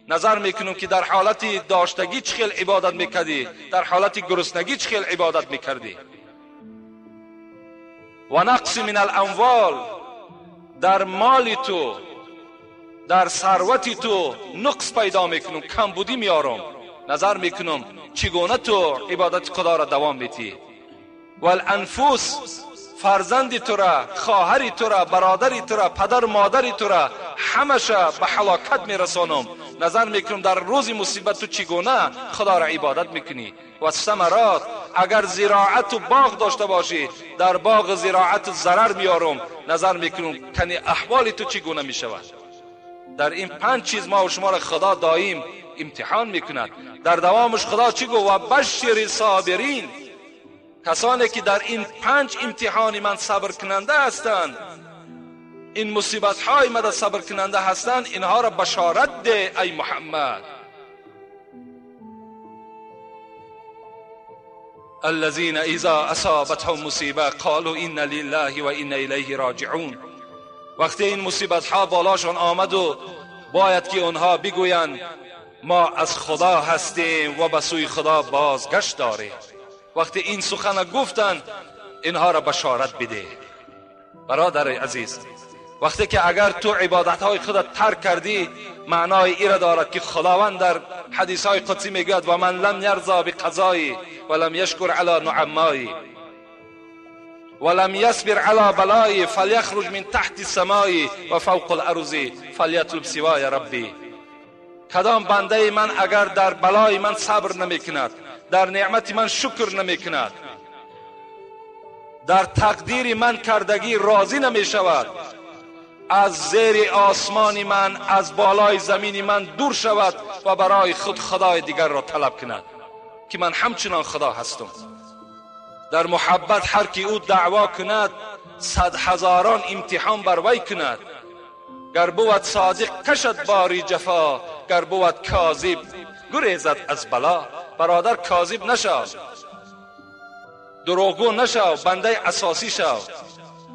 نظر میکنم که در حالت داشتگی چه خیل عبادت میکردی، در حالت گرسنگی چه خیل عبادت میکردی. و نقص من الاموال، در مال تو، در ثروت تو نقص پیدا میکنم، کمبودی میارم. نظر میکنم چگونه تو عبادت خدا را دوام میتی. والانفس، فرزند تو را، خواهر تو را، برادر تو را، پدر مادر تو را، همشه به هلاکت میرسانم. نظر میکنم در روز مصیبت تو چگونه خدا را عبادت میکنی. و ثمرات، اگر زراعت و باغ داشته باشی، در باغ زراعت ضرر میارم. نظر میکنم کنی احوال تو چگونه میشود. در این 5 چیز ما و شما را خدا دائم امتحان میکند. در دوامش خدا چی گفت؟ و بشر صابرین، کسانی که در این 5 امتحان من صبر کننده هستند، این مصیبت های من صبر کننده هستند، اینها را بشارت ده ای محمد. الذين اذا اصابتهم مصیبه قالوا انا لله و انا الیه راجعون. وقتی این مصیبت ها بالاشان آمد و باید که اونها بگویند ما از خدا هستیم و به سوی خدا بازگشت داریم. وقتی این سخن گفتند اینها را بشارت بده. برادر عزیز، وقتی که اگر تو عبادتهای خودت ترک کردی، معنای ایره دارد که خداوند در حدیثهای قدسی میگوید و من لم یرضا بقضایی و لم یشکر علی نعمایی و لم یصبر علی بلایی فلیخرج من تحت السماء و فوق الارض فلیطلب سوای ربی. کدام بنده من اگر در بلای من صبر نمیکند، در نعمت من شکر نمیکند، در تقدیر من کردگی راضی نمیشود، از زیر آسمان من، از بالای زمین من دور شود و برای خود خدای دیگر را طلب کند که من همچنان خدا هستم. در محبت هر کی او دعوا کند، 100,000 امتحان بر وی کند. گر بود صادق کشد باری جفا، گر بود کاذب گریزد از بلا. برادر کاذب نشو، دروغگو نشو، بنده اساسی شو.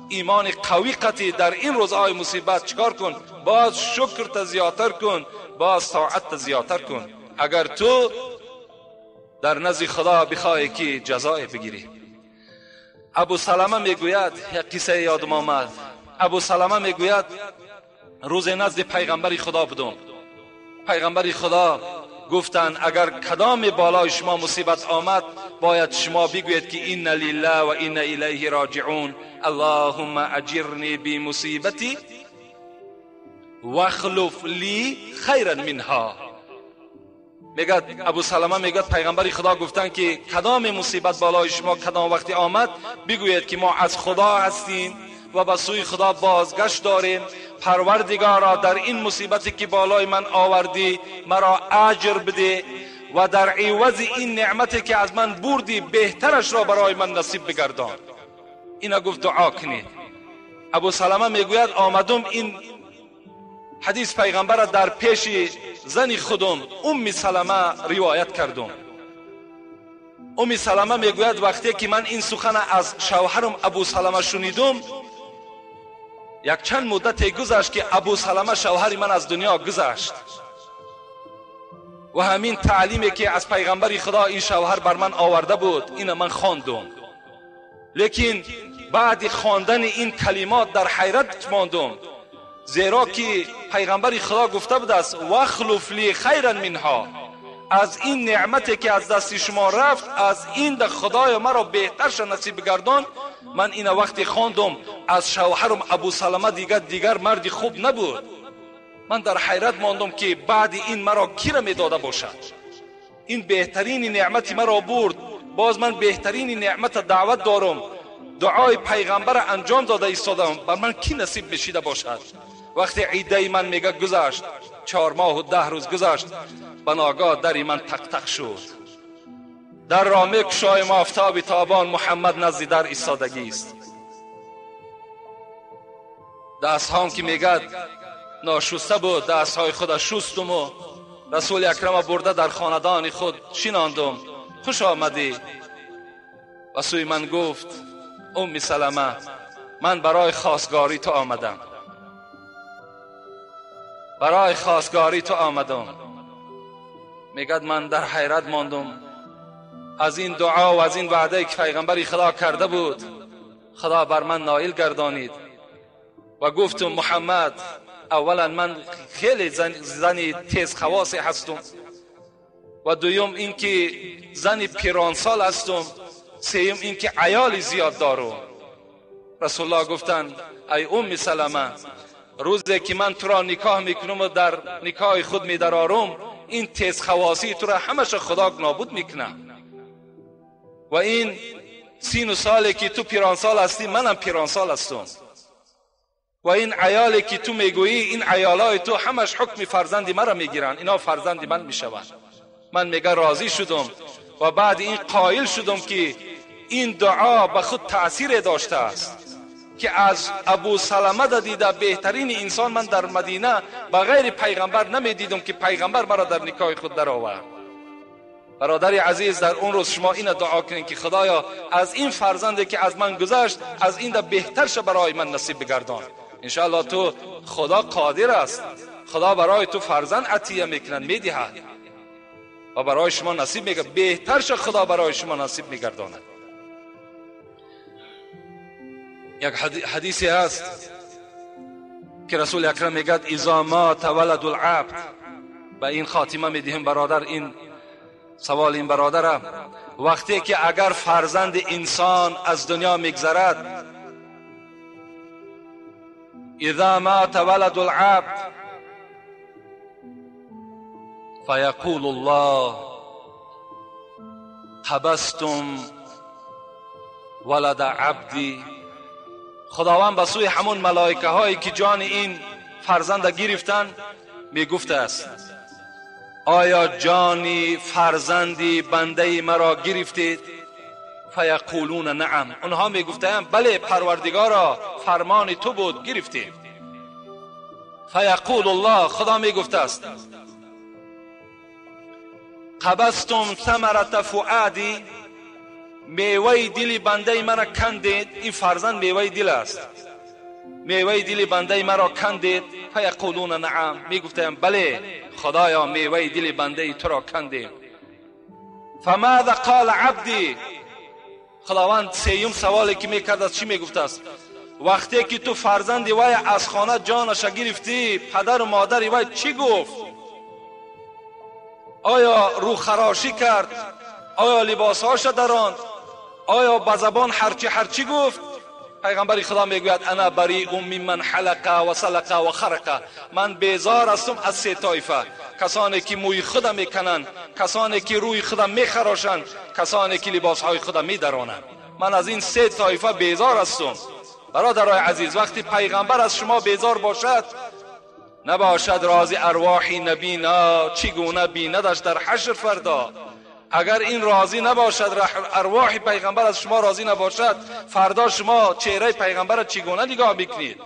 ایمان قوی قطعی در این روزهای مصیبت چکار کن؟ باز شکر تا زیادتر کن، باز طاعت تا زیادتر کن، اگر تو در نزد خدا بخواهی که جزای بگیری. ابو سلمه میگوید، یک قصه یادم آمد. ابو سلمه میگوید روز نزد پیغمبر خدا بودم. پیغمبر خدا گفتند اگر کدام بالای شما مصیبت آمد، باید شما بگویید که این لله و این الیه راجعون، اللهم اجرنی بمصیبتی واخلف لی خیرا منها. میگه ابو سلمه، میگه پیغمبر خدا گفتند که کدام مصیبت بالای شما کدام وقتی آمد، بگویید که ما از خدا هستیم و به سوی خدا بازگشت داریم. پروردگارا در این مصیبتی که بالای من آوردی مرا اجر بده و در عوض این نعمتی که از من بردی بهترش را برای من نصیب بگردان. اینا گفت دعا کنید. ابو سلمه میگوید آمدم این حدیث پیغمبر را در پیش زن خودم ام سلمه روایت کردم. ام سلمه میگوید وقتی که من این سخن از شوهرم ابو سلمه شنیدم، یک چند مدت گذشت که ابو سلمه شوهر من از دنیا گذشت و همین تعلیمی که از پیغمبر خدا این شوهر بر من آورده بود این من خواندم. لیکن بعد خواندن این کلمات در حیرت ماندم، زیرا که پیغمبر خدا گفته بود است واخلف لی خیرا منها، از این نعمتی که از دست شما رفت از این در خدای مرا بهترش نصیب بگردان. من این وقتی خواندم از شوهرم ابو سلمه دیگر مرد خوب نبود. من در حیرت ماندم که بعد این مرا کی را میداده باشد؟ این بهترین نعمت مرا برد، باز من بهترین نعمت دعوت دارم، دعای پیغمبر انجام داده ایستادم، بر من کی نصیب میشیده باشد؟ وقتی عیده من میگه گذشت، 4 ماه و 10 روز گذشت، بناگاه در من تق تق شد. در را میکشایم آفتاب تابان، محمد نزد در ایستادگی است. دست هام که میگد ناشسته بود، دست های خود شستم و رسول اکرم برده در خاندان خود شناندم. خوش آمدی. و سوی من گفت ام سلمه، من برای خواستگاری تو آمدم، برای خواستگاری تو آمدم. میگد من در حیرت ماندم از این دعا و از این وعده که پیغمبر خدا کرده بود، خدا بر من نائل گردانید. و گفتم محمد، اولا من خیلی زنی تیز خواصی هستم، و دویم اینکه زن پیرانسال هستم، سیم اینکه عیال زیاد دارم. رسول الله گفتند ای ام سلمه، روزی که من تو را نکاح میکنم و در نکاح خود میدرارم، این تیز خواصی تو را همش خدا نابود میکنه. و این سین و سالی که تو پیرانسال هستی، منم پیرانسال هستم. و این عیالی که تو میگویی، این عیالای تو همش حکم فرزندی مرا میگیرن، اینا فرزندی من میشوند. من میگه راضی شدم و بعد این قائل شدم که این دعا به خود تأثیر داشته است که از ابو سلمه دیده بهترین انسان من در مدینه به غیر پیغمبر نمیدیدم که پیغمبر مرا در نکاح خود در آورد. برادر عزیز، در اون روز شما این دعا کنید که خدایا از این فرزندی که از من گذشت، از این بهترش برای من نصیب بگردان. انشاءالله تو خدا قادر است، خدا برای تو فرزند عطیه میکنند، میدهد و برای شما نصیب میگه، بهترش خدا برای شما نصیب میگرداند. یک حدیثی هست که رسول اکرم میگد اذا مات ولد العبد. به این خاتمه میدهیم برادر، این سوال این برادرم. وقتی که اگر فرزند انسان از دنیا میگذرد، اذا مات ولد العبد فیقول الله قبضتم ولد عبدی. خداوند به سوی همون ملائکه هایی که جان این فرزند گرفتن میگفته است آیا جانی فرزندی بنده مرا گرفتید؟ فیقولون نعم. اونها میگفتند بله پروردگارا، فرمان تو بود، گرفتیم. فیقول الله، خدا میگفته است قبضتم ثمرة فؤادی، میوه دل بنده مرا کندید. این فرزند میوه دل است، میوه دل بنده مرا کندید. فیقولون نعم، میگفتند بله خدایا میوه دل بنده تو را کندیم. فماذا قال عبدی؟ خداوند سیوم سوالی که میکرد از چی میگفت است؟ وقتی که تو فرزندی وی از خانه جانش گرفتی، پدر و مادر وی چی گفت؟ آیا رو خراشی کرد؟ آیا لباسهاش دراند؟ آیا به زبان هرچی گفت؟ پیغمبر خدا میگوید انا بریء ممن حلق و سلق و خرق. من بیزار هستم از سه طایفه: کسانی که موی خود میکنند، کسانی که روی خود میخراشند، کسانی که لباسهای خود میدرانند. من از این سه طایفه بیزار هستم. برادرای عزیز، وقتی پیغمبر از شما بیزار باشد، نباشد راضی ارواح نبینا چگونه بیندش در حشر فردا. اگر این راضی نباشد، ارواح پیغمبر از شما راضی نباشد، فردا شما چهره پیغمبر را چگونه نگاه میکنید؟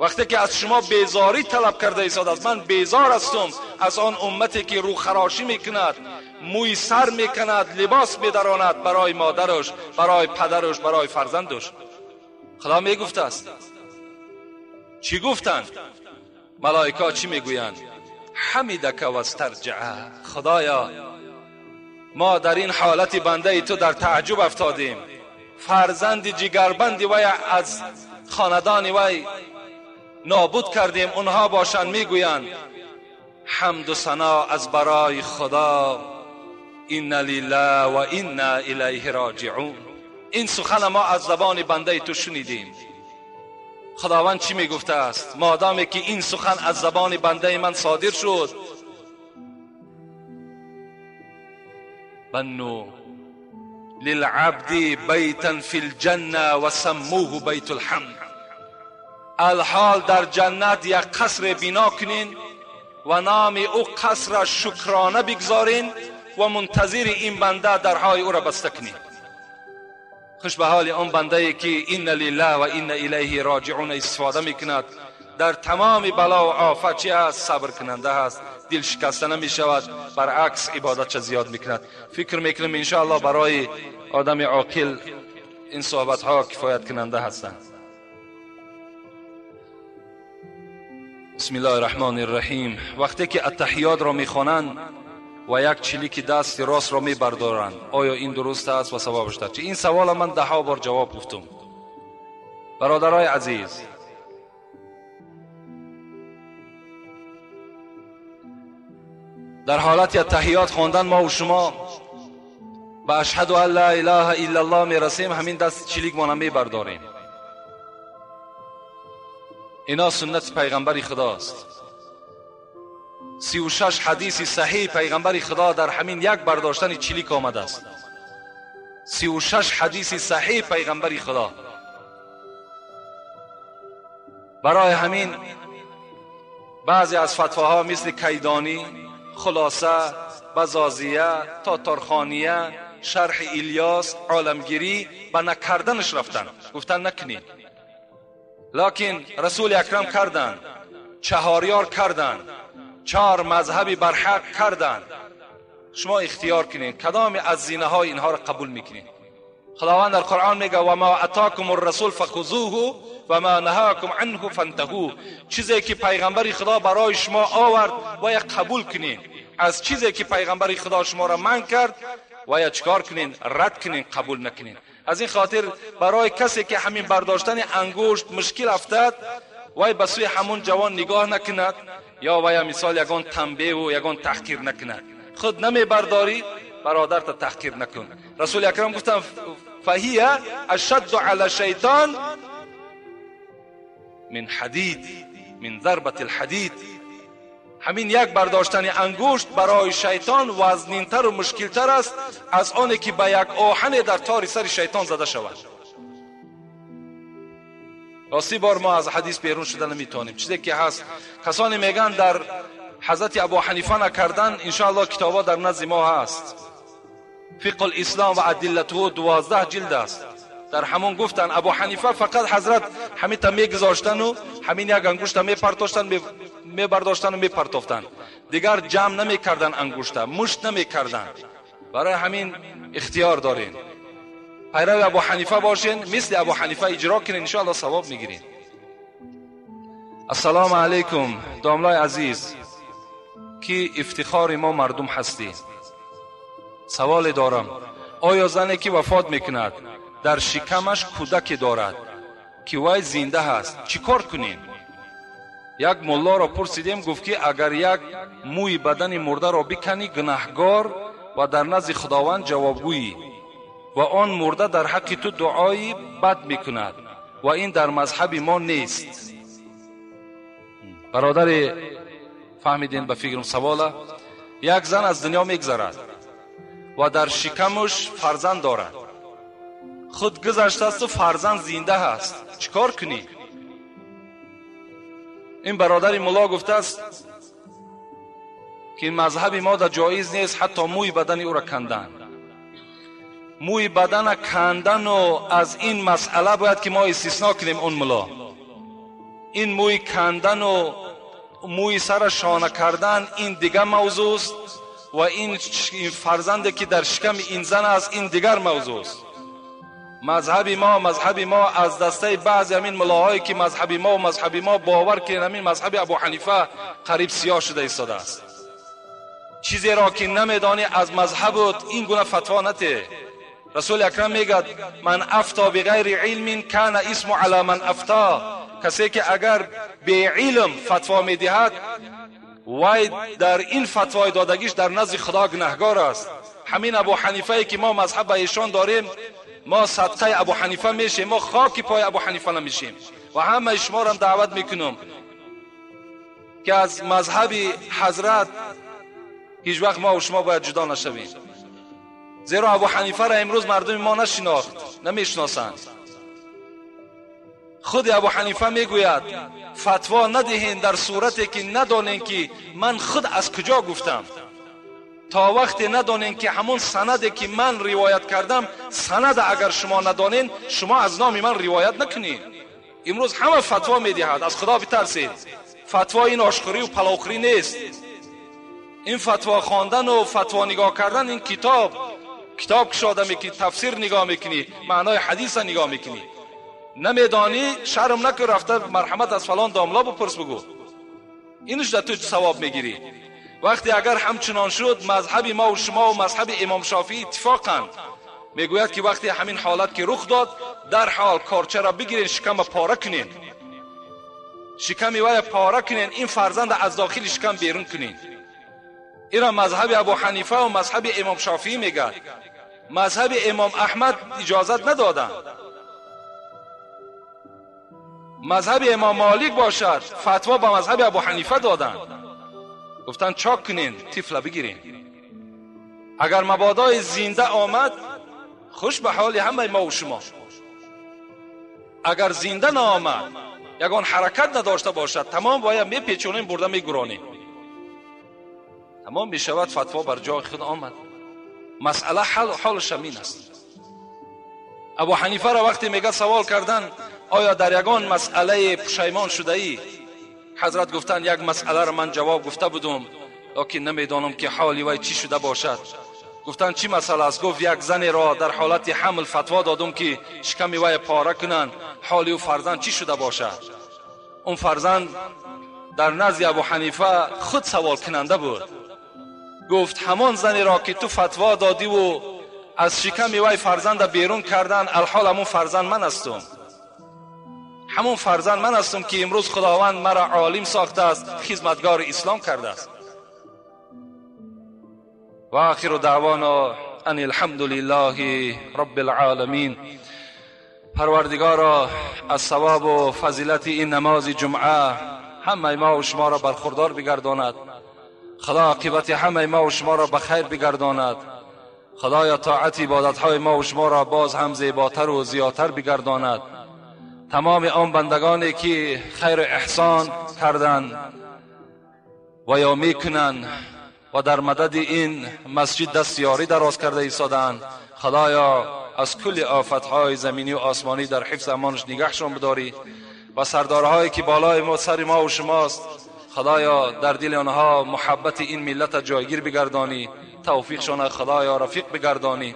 وقتی که از شما بیزاری طلب کرده ایستاد است، من بیزار هستم از آن امتی که رو خراشی میکند، موی سر میکند، لباس میدراند برای مادرش، برای پدرش، برای فرزندش. خدا میگفت است. چی گفتند؟ ملائکه چی میگویند؟ حمیدک و استرجع. خدایا ما در این حالت بنده تو در تعجب افتادیم. فرزند جگربندی وی از خاندان وی نابود کردیم. اونها باشند میگویند حمد و ثنا از برای خدا، انا لله و انا الیه راجعون. این سخن ما از زبان بنده تو شنیدیم. خداوند چی میگفته است؟ مادامی که این سخن از زبان بنده من صادر شد، بنو للعبد بیتا فی الجنه و سموه بیت الحمد. الحال در جنت یک قصر بنا کنین و نام او قصر شکرانه بگذارین و منتظر این بنده درهای او را بسته کنین. خوش به حال آن بنده ای که این لله و این الیه راجعون استفاده میکند. در تمام بلا و آفت چی هست؟ صبر کننده هست، دل شکسته نمی شود، برعکس عبادت چه زیاد میکند. فکر میکنم انشاءالله برای آدم عاقل این صحبت ها کفایت کننده هستند. بسم الله الرحمن الرحیم. وقتی که التحیات را میخوانند و یک چلیک دست راست را میبردارند، آیا این درست است و ثوابش در چی؟ این سوال من ده ها بار جواب گفتم. برادرای عزیز، در حالت التحیات خواندن ما و شما به اشهد ان لا اله الا الله میرسیم، همین دست چلیک ما میبرداریم. اینا سنت پیغمبر خداست. 36 حدیث صحیح پیغمبر خدا در همین یک برداشتن چلیک آمده است. 36 حدیث صحیح پیغمبر خدا. برای همین بعضی از فتواها مثل کیدانی، خلاصه، بزازیه، تاتارخانیه، شرح الیاس، عالمگیری به نکردنش رفتن، گفتن نکنید. لکن رسول اکرم کردن، چهاریار کردن، چهار مذهبی برحق کردن. شما اختیار کنید کدام از زینه های اینها را قبول میکنید. خداوند در قرآن میگه و ما اتاکم الرسول فخذوه و ما نهاکم عنه فانتهوا. چیزی که پیغمبر خدا برای شما آورد باید قبول کنید. از چیزی که پیغمبر خدا شما را منع کرد باید چکار کنین؟ رد کنین، قبول نکنین. از این خاطر برای کسی که همین برداشتن انگشت مشکل افتد، وای به سوی همون جوان نگاه نکند یا وای مثال یگان تنبیه و یگان تحقیر نکند. خود نمی برداری، برادر تا تحقیر نکن. رسول اکرم گفتن فهی اشد علی شیطان من حدید، من ضربت الحدید. همین یک برداشتن انگشت برای شیطان وزنینتر و مشکلتر است از آنی که به یک آهن در تار سر شیطان زده شود. راستی بار ما از حدیث بیرون شده نمیتونیم. چیزی که هست، کسانی میگن در حضرت ابو حنیفه نکردن، انشاءالله کتابا در نزد ما هست. فقه الاسلام و ادلته 12 جلد است. در همون گفتن ابو حنیفه فقط حضرت همین تا میگذاشتن و همین یک انگشت میپرتاشتن، میبرداشتن و میپرتافتن، دیگر جمع نمیکردن انگشت، مشت نمیکردن. برای همین اختیار دارین، پیرو ابو حنیفه باشین، مثل ابو حنیفه اجرا کنین، انشاءالله ثواب میگیرین. السلام علیکم داملای عزیز که افتخار ما مردم هستی. سوال دارم، آیا زنی که وفات میکند در شکمش کودکی دارد که وی زنده هست، چیکار کنیم؟ یک ملا را پرسیدیم، گفت که اگر یک موی بدن مرده را بکنی گناهگار و در نزد خداوند جوابگویی و آن مرده در حق تو دعای بد میکند و این در مذهب ما نیست. برادر فهمیدین به فکرم سواله. یک زن از دنیا میگذرد و در شکمش فرزند دارد، خود گذشته است و فرزند زنده هست، چیکار کنی؟ این برادر ملا گفته است که مذهب ما در جایز نیست حتی موی بدن او را کندن. موی بدن کندن و از این مسئله باید که ما استثناء کنیم. اون ملا این موی کندن و موی سر شانه کردن این دیگر موضوع است و این فرزند که در شکم این زن است این دیگر موضوع است. مذهب ما از دسته بعضی همین ملاهایی که مذهب ما و مذهب ما باور کنین همین مذهب ابو حنیفه قریب سیاه شده ایستاده است. چیزی را که نمیدانی از مذهبت این گونه فتوا نته. رسول اکرم میگد من افتا بغیر علم کان اسم علی من افتا. کسی که اگر بی علم فتوا میدهد وای در این فتوای دادگیش در نزد خدا گناهگار است. همین ابو حنیفه که ما مذهب ایشان داریم، ما صدقه ابو حنیفه میشیم، ما خاک پای ابو حنیفه نمیشیم. و همه شما را دعوت میکنم که از مذهب حضرت هیچ وقت ما و شما باید جدا نشویم، زیرا ابو حنیفه را امروز مردم ما نشناخت، نمیشناسند. خود ابو حنیفه میگوید فتوا ندهین در صورتی که ندانین که من خود از کجا گفتم. تا وقتی ندانین که همون سندی که من روایت کردم سند اگر شما ندانین شما از نام من روایت نکنین. امروز همه فتوا میدهد، از خدا بترسید. فتوا این آشخوری و پلاوخوری نیست. این فتوا خواندن و فتوا نگاه کردن، این کتاب کشاده میکنی، تفسیر نگاه میکنی، معنای حدیث نگاه میکنی. نمیدانی شرم نکن، رفته مرحمت از فلان داملا بپرس بگو، اینش در تو ثواب میگیری. وقتی اگر همچنان شد مذهب ما و شما و مذهب امام شافعی اتفاقا میگوید که وقتی همین حالت که رخ داد در حال کارچه را بگیرین، شکم پاره کنین، شکم وی پاره کنین، این فرزند از داخل شکم بیرون کنین. این را مذهب ابو حنیفه و مذهب امام شافعی میگه. مذهب امام احمد اجازت ندادن. مذهب امام مالک باشد فتوا به مذهب ابو حنیفه دادن، گفتن چاک کنین، طفل بگیرین. اگر مبادای زنده آمد خوش به حال همه ما و شما. اگر زنده نآمد، یگان حرکت نداشته باشد، تمام باید میپیچونیم برده میگرانیم، تمام میشود. فتوا بر جای خود آمد. مسئله حالش همین است. ابو حنیفه را وقتی میگه سوال کردن آیا در یگان مسئله پشیمان شده ای؟ حضرت گفتن یک مسئله را من جواب گفته بودم، لکن نمیدانم که حالی وی چی شده باشد. گفتن چی مسئله است؟ گفت یک زن را در حالت حمل فتوا دادم که شکم وی پاره کنند، حالی و فرزند چی شده باشد؟ اون فرزند در نزد ابو حنیفه خود سوال کننده بود. گفت همان زنی را که تو فتوا دادی و Аз шиками вай фарзанда берун кардан, алҳол ҳамун фарзанд ман ҳастум. Ҳамун фарзанд ман ҳастум, ки имрӯз Худованд маро олим сохтааст, хизматгори ислом кардааст. Ва охиру даъвона ан алҳамдулиллаҳи рабби алъоламин. Парвардигоро, аз савобу фазилати ин намози ҷумъа ҳамаи мо шуморо бархурдор бигардонад. Худо оқибати ҳамаи мо шуморо ба хайр бигардонад. Худоё, тоати ибодатҳои мо шуморо боз ҳам зеботару зиёдтар бигардонад. Тамоми он бандагоне ки хайру эҳсон карданд ва ё мекунанд ва дар мадади ин масҷид даст ёрӣ дароз карда истодаанд, Худоё, аз кулли офатҳои заминӣ ва осмонӣ дар ҳифз амонаш нигаҳшон бидорӣ. Ва сардорҳое ки болои мо, сари мо ва шумост, Худоё, дар дили онҳо муҳаббати ин миллата ҷойгир бигардонӣ, тавфиқшона Худоё рафиқ бигардонӣ.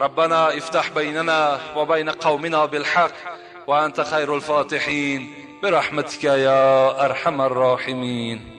ربنا افتح بيننا وبين قومنا بالحق وأنت خير الفاتحين برحمتك يا أرحم الراحمين.